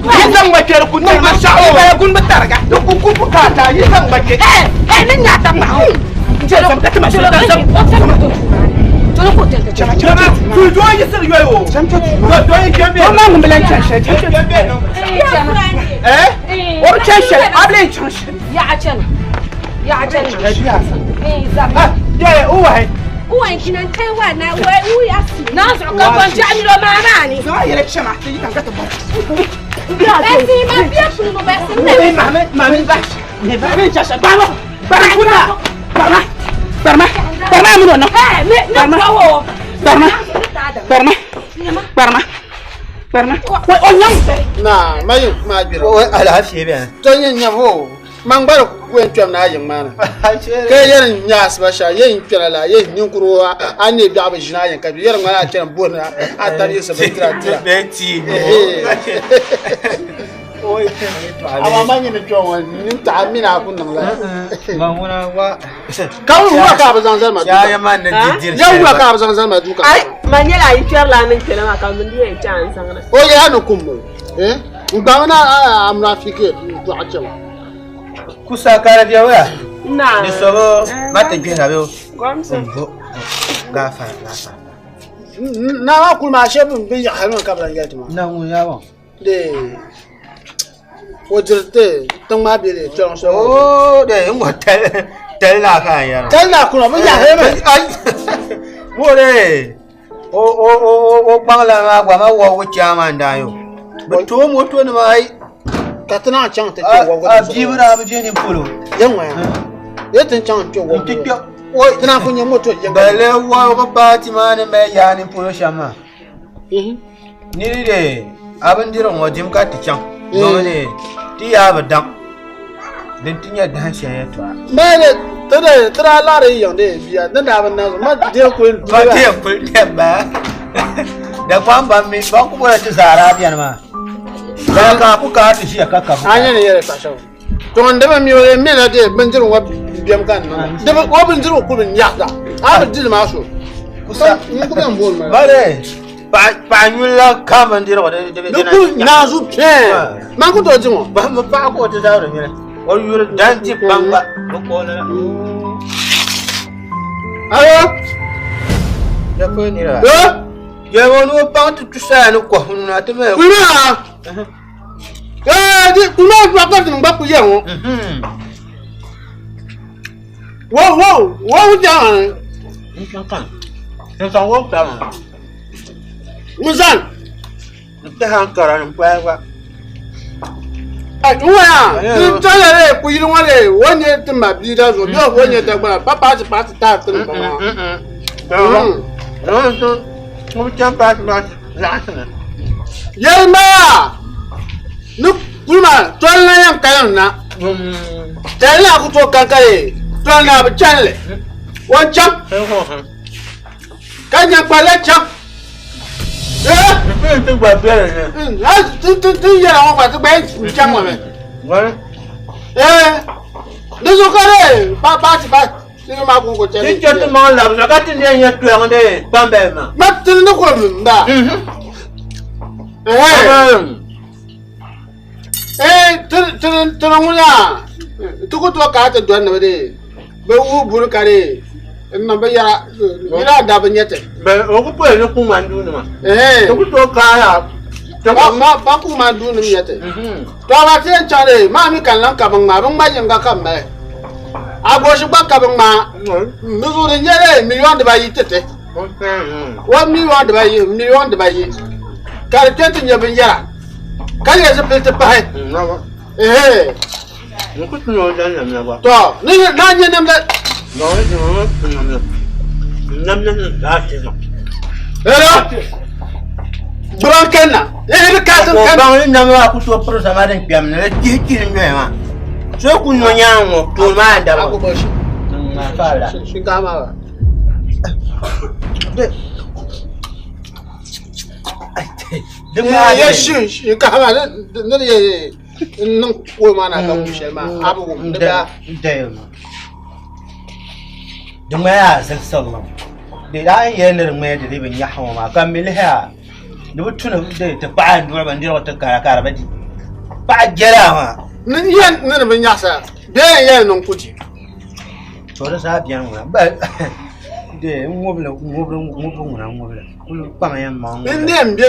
Yi zaŋ ma kpɛri ku niŋ ma shɛɣu o. Bala gun bi tariga. Di ku ku bukata yi zaŋ ma kpɛ. eh ni nyata ma N jɛ zam ka ti ma shɛli zam. Nyama tuudoo yisiri yoli o. Tuudoo yi kpɛ bɛ. O ma ŋun bi lan chani shɛli chani Kpɛ bɛ. Eh? O bi chani shɛli a bi lan chani shɛli. yaɣa chɛna yaɣa chɛna Ah, ye o wahi. Uwa nkina kai wa na wa u ya si. naan zuɣu ka bɔn jaɣa milo maa maa ni Zaŋ a yɛla chɛma ti yi ka ti bɔ. Bɛsi ma biɛ kunu mo bɛsi Eh, mami mami ba. A bɛ chani shɛli gbaama gbarima kuna gbarima gbarima gbarima mi n'o niŋ. eh ne ne kɔ wo Gbarima gbarima gbarima gbarima o nyaŋ. Na ma yin kuma gbira. O alaafee bɛ. To yin nyam ho. Man gbara ku yɛn kpɛm na yiŋ maa ni. Ka yɛri n nyaasi ba shɛli yɛn kpɛna la yɛn ninkuri a ne biɛɣu bi ʒina a yɛn ka bi yɛri ŋmani a kpɛna booni a tabi yiɣisi bindira dira. Bɛ ti. Amma ma nyini kpɛm ŋɔ nin taɣa mini a ku niŋ la. Ma ŋuna wa. Ka wula ka a bi zaŋ zali ma Ya duu ya ma ni di diri. ya wula ka a bi zaŋ zali ma duu ka. Ai, ma nyɛla a yi kpɛrila a ni kpɛla maa ka min di yɛn chɛ a n zaŋna. O yɛla ni kum mo. Eh? N gbaŋ na a munafiki dɔɣu chɛma. Kusa kara biya waya. Na. Ni sobo ma ti gbihira bɛ o. Gɔmsi. Mbo. Gaafara gaafara. Na maa kuli maa shɛba bin yaɣari mi ka bi lan yɛli ti maa. Na ŋun ya bɔ. De o diri te tiŋ maa bɛ de kpɛriŋ so. O de n ŋɔ tali tali la ka yɛrɛ. Tali na kuna bi yaɣari mi. Ai. Mo de o o o o gbaŋ la maa gba ma wɔbgu chairman daa yo. Bi tooi moto nima ai. Ka ti naan chaŋ ti kpɛ wɔbgu. A bia bi daa bi je ni polo. Yɛn ŋɔ ya. Ye ti chaŋ kpɛ wɔbgu. N ti kpɛ. O ti naan ku nyɛ moto yɛn. Bale wɔbgu paati maa ni mali yaa ni polo shɛm maa. Niri de a bindirigu ŋɔ dim ka ti chaŋ. Domi de ti yaa bi daŋ. Din ti nyɛ dahin shɛli yɛltɔɣa. Mɛ de ti de ti daa laɣari yiŋ de bia din daa bi niŋ ma deei kuli Ma deei kuli tɛm ba. Dagbaŋ ban mi ban ku bɔra ti zaara bɛni maa. Ka ka ku ka ti ʒiya ka ka. A nyɛ ni yɛli paɣa shɛba. To n dama mi o mi na de bindirigu ŋɔ biɛm ka niŋ. Dama o bindirigu ku bi nyaɣisa. A bi dili maa so. Kusa n ku bɛn booni ma. Bale paɣa nyuli la ka bindirigu di di ku naazu pɛɛ. Man ku tooi di ŋɔ. Ba mi paɣa ka o ti zabiri nyuli. O yuri dan di kpangba bi kooni la. Alo. Ya kuli nira. Eh? Yɛlima ni o paŋ ti tusaya ni kɔhi nuna ti mali. Kuli maa. Eh, di kuli maa gba ka din gba ku yɛ ŋɔ. Wo wo wo wo jaŋ. N chaŋ kan. N chaŋ wo kpɛma. Ŋun zan. N tɛha n kara ni paya gba. N waya ti tɔya le ku yili ŋɔ le wo nyɛ ti ma bia da zuɣu bia wo nyɛ dagbana pa paati paati taai ti ni baŋ maa. Yɛli maa ni kuli maa tɔli na yɛn kalim na tɛli na ku tooi kankali tɔli na bi chani li o chaŋ ka nyɛ kpalila chaŋ. Ti gba bɛli ni. Ti yɛla ŋɔ gba ti gba yɛn chaŋ ŋɔ mi. Di zuɣu ka di pa paati pa ti maa ko ko chani. Ti chɛ ti maŋ labisa ka ti ne nyɛ toyaŋ de kpambali maa. Ma ti ni ko mi ba. Ti ni ŋuna ti ku tooi kana ti dɔni ni bi de bi wuhi buri ka de n niŋ binyɛra yila daa bi nyɛ ti. O ku poli ni kuŋ duunima. Ti ku tooi kaaya. Ba kuŋ maa duunim nyɛ ti. To a ti yɛn chaŋ de maa mi ka n lan ka bi ŋmaa bi ŋma yinga ka m mali. Agoshi gba ka bi ŋmaa di zuɣu di nyɛ de miliyon dibayi ti ti. Wa miliyon dibayi miliyon dibayi ka di kpɛ ti nyɛ binyɛra ka nyɛ zipiliti pahi. Ehe. To ni na nyɛ namda. Hello. Gbuban kanna. Ehe bi kasim Ko kan. baŋ ni namda ku tooi piri zama din kpɛm ni di chihi chihi nyoya maa. So ku nyo nyaanŋ ŋɔ tooni maa n-daba. Ako boshi. Shinkafa maa ba. Ye shin shinkafa maa ni di ye n niŋ kuo maa na ka wum shɛli maa a bi wum di daa. Di ŋmaya zilisiɣili di daa yɛli ni di ŋmaya di dii bi nyaɣi ŋɔ maa ka mi lihi a di bi tu ni ti paɣa n duɣuri bindirigu ti kara ka di bi di paɣa jɛla maa. Ni yɛn ni di bi nyaɣisa bee n yɛn niŋ kuti. To di zaa biɛni ŋuna ba de n ŋubili ŋubili ŋubili ŋuna ŋubili kuli kpaŋ yɛn maŋ N ne n bɛ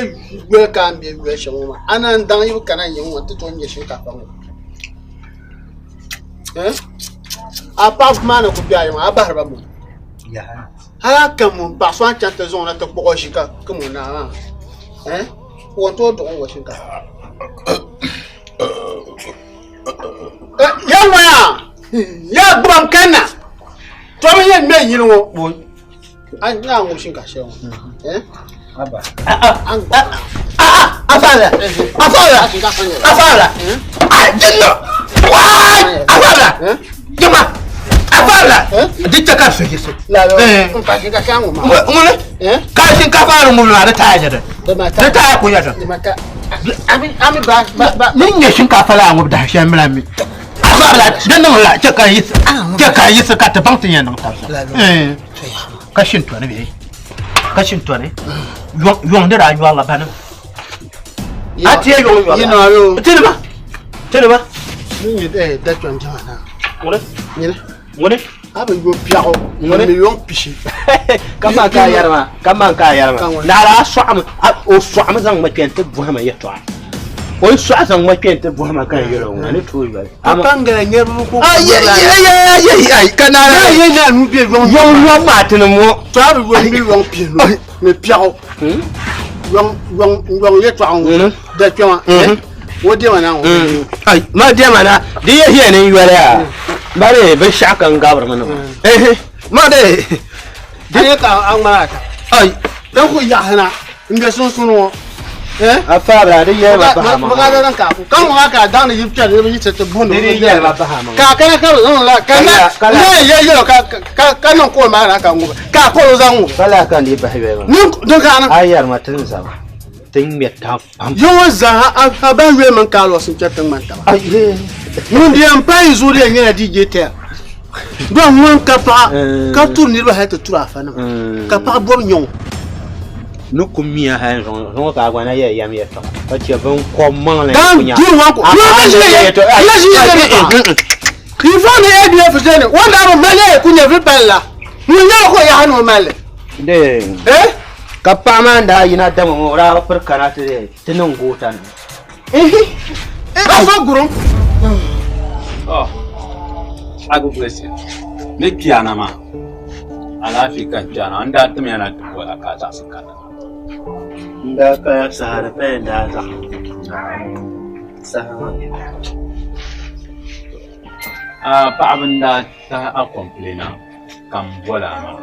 yoli ka n bɛ yoli shɛm ŋɔ maa a na n daŋ yi bi kana yiŋ ŋɔ n ti tooi nyɛ shinkaafa ŋɔ a paɣaba maa ni ku bɛ a yiŋ a bahiri ba ŋɔ hali a kam ŋun paɣa so a ni chaŋ ti zaŋ o na ti kpuɣi o ʒi ka kim o naa maa ka o tooi duɣi ŋɔ shinkaafa ya ŋɔya ya gbubam kanna tɔbi yɛn ŋmɛ yili ŋɔ a na ŋɔ shinkaafa shɛli ŋɔ Afala afala afala jinno waay afala jama afala di chɛ ka so yiɣisi ŋuni ka shinkaafa ni ŋubili maa di taaya nyɛ di di taaya ku nyɛ di ni nyɛ shinkaafa la ŋubi dahi shɛli mila mi afala di niŋ la chɛ ka yiɣisi chɛ ka yiɣisi ka ti baŋ ti yɛn niŋ tabi shɛm ka shintɔni bee ka shintɔni yɔŋ di daa nyɔrila banima a tiɛ yɔŋ nyɔrila tinima tinima ŋuni ŋuni a bi yo biɛɣu ŋuni miliyɔn pishi ka man ka yɛri maa ka man ka yɛri maa naara a sɔɣimi o sɔɣimi zaŋ ma kpɛ n ti bɔhima yɛltɔɣa o yi sɔɣi zaŋ ma kpɛ n ti bɔhima ka n yɛli o ŋuna ni tooi yɔli pangala niriba ku ka naara ye na nu bɛ yɔŋ yɔŋ yɔŋ maa tini ŋɔ to a bi yɔ miliyɔn pihinu ni biɛɣu yɔŋ yɔŋ yɔŋ yɛltɔɣa ŋɔ da kpɛma o diɛma na ŋɔ ai ma diɛma na di yɛ hiɛ ni yɔli a bari binshaɣu ka n gabiri mi niŋ ma de di yɛ ka a ŋmana ata ai din ku yaɣasi na n bɛ sunsuuni ŋɔ a faabira di yɛli ma baha ma ka da ka ka ŋɔ maa ka daŋ ni yi piɛli ni yi ti bundi di yɛli ma baha ma ka kana ka bi zaŋ la ka na na yɛ yɛlɔ ka ka ka niŋ kool maa na ka ŋubi ka a kool zaŋ ŋubi ka laa ka n di bahi yɔli ma ni din ka na a yɛri ma ti ni zaba Ti ŋmɛ tab pam. Yi ŋɔ zaa a bahi yoli mini Carlos n-kpɛri ti ŋmani taba. Ŋun di yɛn pahi yi zuɣu di yɛn nyɛla DJ Taya. Dɔn ŋun ka paɣa ka turi niriba hali ti turi afanima ka paɣa bɔbi nyɔŋ. Ni ku miya hali zuŋɔ ka a gba na yɛli yɛm yɛltɔɣa ka chɛ biŋkɔb maŋli Dan ku nya. duri wan ku. A Yɔn ʒiya ʒiya yɛltɔɣa. ʒiya ʒiya Yi fo ni ADF zani o daa bi mali ku nyɛvili palli la ŋun nyɛla ka o yaha ni o mali li. Eh? Ka paɣa maa daa yina dama ŋɔ o daa bi piri kana ti ti niŋ goota ni. A so gurum. Oh, Agublesi, ni kpɛna maa, alaafee ka n kpɛna, n daa timya na ti bɔla ka a zaɣisi kanna. N daa kaya saha di paya n daa zaɣ saha maa. A paɣaba n daa tahi a kɔmpilɛna ka m bɔla a maa.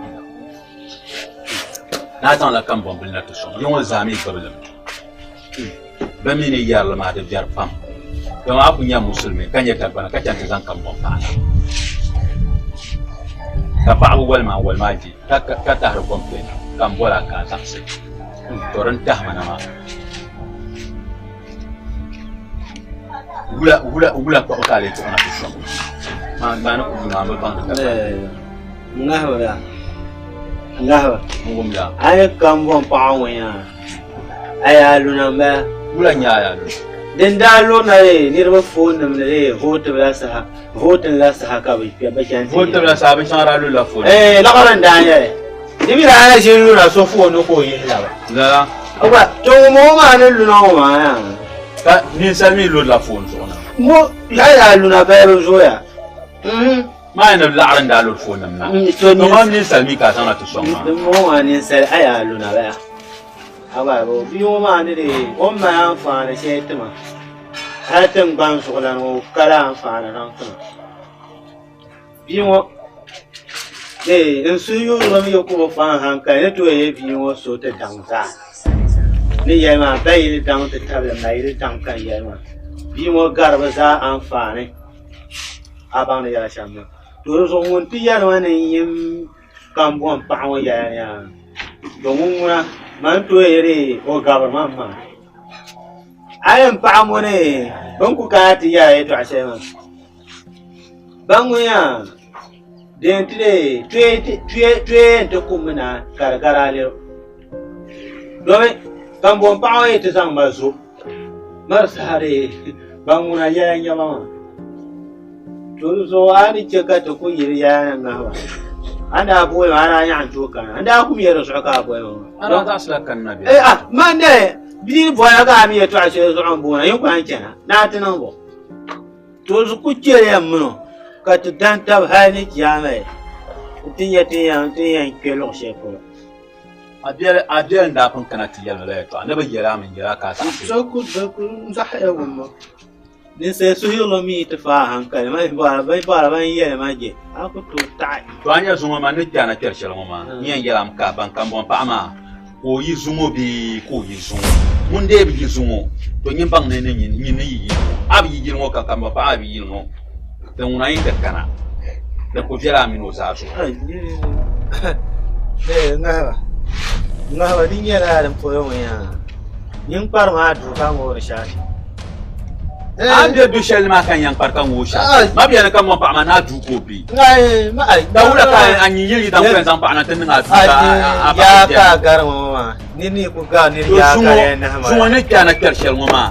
Naa zaŋla kambɔmbili na ti sɔŋ ya ŋɔ zaa mi gbubi li mi. Bɛ mi ni yɛri li maa di viɛri pam. Dama a ku nya musulimi ka nya Dagbana ka chani ti zaŋ kambɔŋ paɣa na. Ka paɣaba wali maa wali maa je ka tahiri kɔmpilɛna ka m bɔla ka a zaɣisi. To din tahi ma na maa. Wula wula wula kpaɣu ka a lee tuɣi na ti sɔŋ. Maa maa ni ku yu maa m bi baŋ di Dagbani. Ŋahiba yaa ŋahiba. N wumda. A ni kambɔŋ paɣa ŋɔ yaa a yaa luna m-bala. Wula n-nyɛ a yaa luna? Din daa lurina lee niriba foonnima ni lee vootib la saha vootin la saha ka bɛ kpe bɛ chani ti Vootib la saha binshɛŋa daa lurila foon. Ee liɣiri n-daa nyɛ li. Di mi daa na ʒini luna so foon ni ka o yihi laba. Lala. O gba to ŋun ŋɔ maa ni luna ŋɔ maa yaa. Ka ninsal mi lurila foon zuɣu na. Ŋɔ ya yaa luna balibu zooya. Maa ni laɣiri n daa luri foon nim na. To To ŋɔ ninsal mi ka a zaŋ na ti sɔŋ maa. Din bɔŋɔ maa ninsal a yaa luna bala. A gba o bia ŋɔ maa ni dee o ni mali anfaani shɛli ti ma hali tiŋgbani zuɣulana ŋɔ o kala anfaani zaŋ ti ma. Bia ŋɔ dee n suhu yurimi yi ku bi fa n hankali ni tooi yɛli bia ŋɔ so ti daŋ zaa. Ni yɛli maa ba yili daŋ ti tabili ma yili daŋ ka n yɛli maa. Bia ŋɔ gari bi zaa anfaani. A baŋ ni yɛla shɛm maa. To di zuɣu ŋun ti yɛli ma ni n yim kambɔŋ paɣa ŋɔ yɛla ni yaa, to ŋun ŋuna man tooi yɛli o gabiri ma maa. A yɛn paɣa ŋɔ ni bɛ ni ku kana ti yɛla yɛtɔɣa shɛli maa, ba ŋun yaa din ti dee tuya yɛn ti kummi naai ka di gari a lɛro. Domi kambɔŋ paɣa ŋɔ yi ti zaŋ ma zo mari saha dee ban ŋuna yɛla n-nyɛ ba maa. To di zuɣu a ni chɛ ka ti ku yili yɛla ni ŋahiba. A ni daa boli ma, a daa nyaɣi n-tooi kana. N daa kum ya di zuɣu ka a boli ma maa. A daa zaɣisila kanna bɛ? Eh, ah, man ne bia ni bɔya ka a mi yɛtɔɣa shɛli zuɣu m-boona, yin ku lan chana ni a ti niŋ bɔ? To di ku chɛliya m mini o ka ti dan tab hali ni chiyaama nti nya ti ni yɛn kpe luɣ shɛli polo. A biɛli n-daa pun kana ti yɛli ma la yɛtɔɣa ni bɛ yɛl a mi n-yɛl a ka a zaɣisi. So ku zaɣi ya wumbu. Ninsal suhuyurili mi yi ti faai hankali, man bɔhiri ban yɛli ma je, a ku tooi taɣi. To a nya zuŋɔ maa, n ni kpe a na kpɛri shɛli ŋɔ maa, n yɛn yɛl a mi ka ban kambɔŋ paɣa maa ka o yi zuŋɔ bee ka o yi zuŋɔ. Ŋun dee bi yi zuŋɔ, to nyin baŋ ni nyin ni yi yili ŋɔ. A bi yi yili ŋɔ ka kambɔŋ paɣa maa bi yili ŋɔ, di ŋuna yi ti kana, di ku viɛla a mini o zaa zuɣu. Ŋahiba, ŋahiba di nyɛla din polo ŋɔ yaa, nyin kpari maa duu ka ŋoori shɛli. A ni be du shɛli ni maa ka n yɛn kpari ka ŋooi shɛli. Ma beni ka mɔŋ paɣa maa ni a duu ka o be. Ka wula ka a nyin yili yidaŋ kpɛn zaŋ paɣa na ti niŋ a duu ka a paɣa Yaa ka a gari ŋɔ maa, nir ni ku gari nir yaa ka yɛn nahi ma. Zuŋɔ ni kpe a na kpɛri shɛli ŋɔ maa,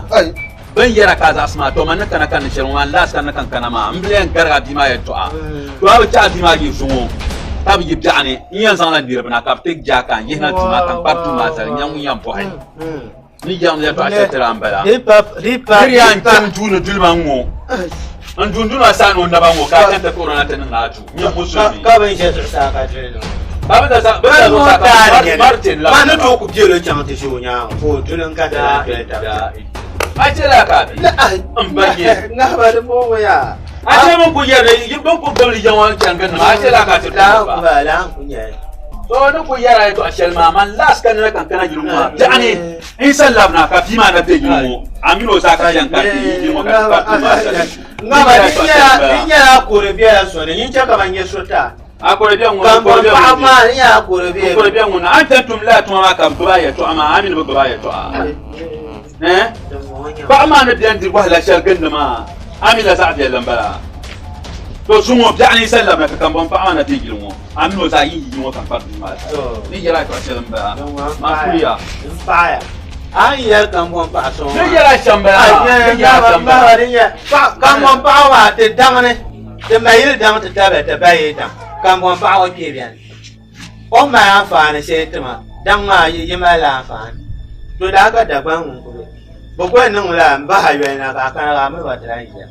bɛ ni yɛra ka a zaɣisi maa, tɔ man ni kana kanni shɛli ŋɔ maa, n laasi kanni ka n kana maa, m bi lee yɛn garigi a bia maa yɛltɔɣa. To a bi chɛ a bia maa yi zuŋɔ ka bi yi biɛɣuni, n yɛn zaŋla niriba na ka bɛ ti je a ka n yihina duu maa ka n kpari duu maa zali n-nya ŋun yɛn bɔhi. Ni yɛm yɛtɔɣa shɛli tiri a m-bala. Nir yaa n-kpe n duu ni duli ma ŋ-ŋɔ. N dunduna maa saani o naba ŋ-ŋɔ ka a chaŋ ti kpuɣiri na ti niŋ a duu. Nyɛ musulimi. Ka bɛ ni ʒe zuɣusaa ka duli niŋ. Ka bɛ daa zuɣusaa ka Martin la. Ma ni tooi ku biɛl o chaŋ ti ʒe o nyaaŋa ka o duli n-ka ti lahi doli taba chaŋ. A chɛla ka a bi m ba nyɛ. Ŋahiba di bɔŋɔ yaa. A chɛ bɛ ni ku yɛri bɛ ni ku gbubi li yaŋɔ n-chani gindi maa a chɛla ka a ti Laa n-ku ba, laa n-ku nyɛ li. To ni ku yɛra yɛtɔɣ shɛli maa, man laas ka nina ka n kana yili ŋɔ maa biɛɣuni n sa labina ka bia maa na be yili ŋɔ, a min o zaa ka yɛn kariti yi yili ŋɔ ka ti kpari duu maa zali. Ŋa ba, di nyɛla kore bela so ni, nyin chɛ ka ban nyɛ so ti a. A kɔri bɛ ŋun Kambɔŋ paɣa maa n yaa kɔri bɛ. Kɔri bɛ ŋun a ni chani tum lala tuma maa ka bi gbubi a yɛltɔɣa maa a mi ni bi gbubi a yɛltɔɣa. Eh? Paɣa maa ni bɛni di wahala shɛli gindi maa a mi la zaɣ viɛlli n-bala. To zuŋɔ biɛɣu ni yi sa labina ka kambɔŋ paɣa maa na be yili ŋɔ a mini o zaa yi yi ŋɔ ka kpari duu maa zaa. Ni yɛla yɛltɔɣa shɛli m-bala. Maa kuliya. N paɣiya. A ni yɛli kambɔŋ paɣa so ŋɔ maa. Ni yɛla shɛm bala. Ni yɛla shɛm bala. Kambɔŋ paɣa maa ti daŋ ni. Ti ma yili daŋ ti tabili ti ba yi daŋ, kambɔŋ paɣa o kpee bɛni. O ni mali anfaani shɛli ti ma daŋ maa yi malila anfaani. To daa ka Dagbaŋ ŋun ku be. Bɛ kuli niŋ la m-bahi a yoli na ka a kana ka a miri ba ti lahi ʒiya.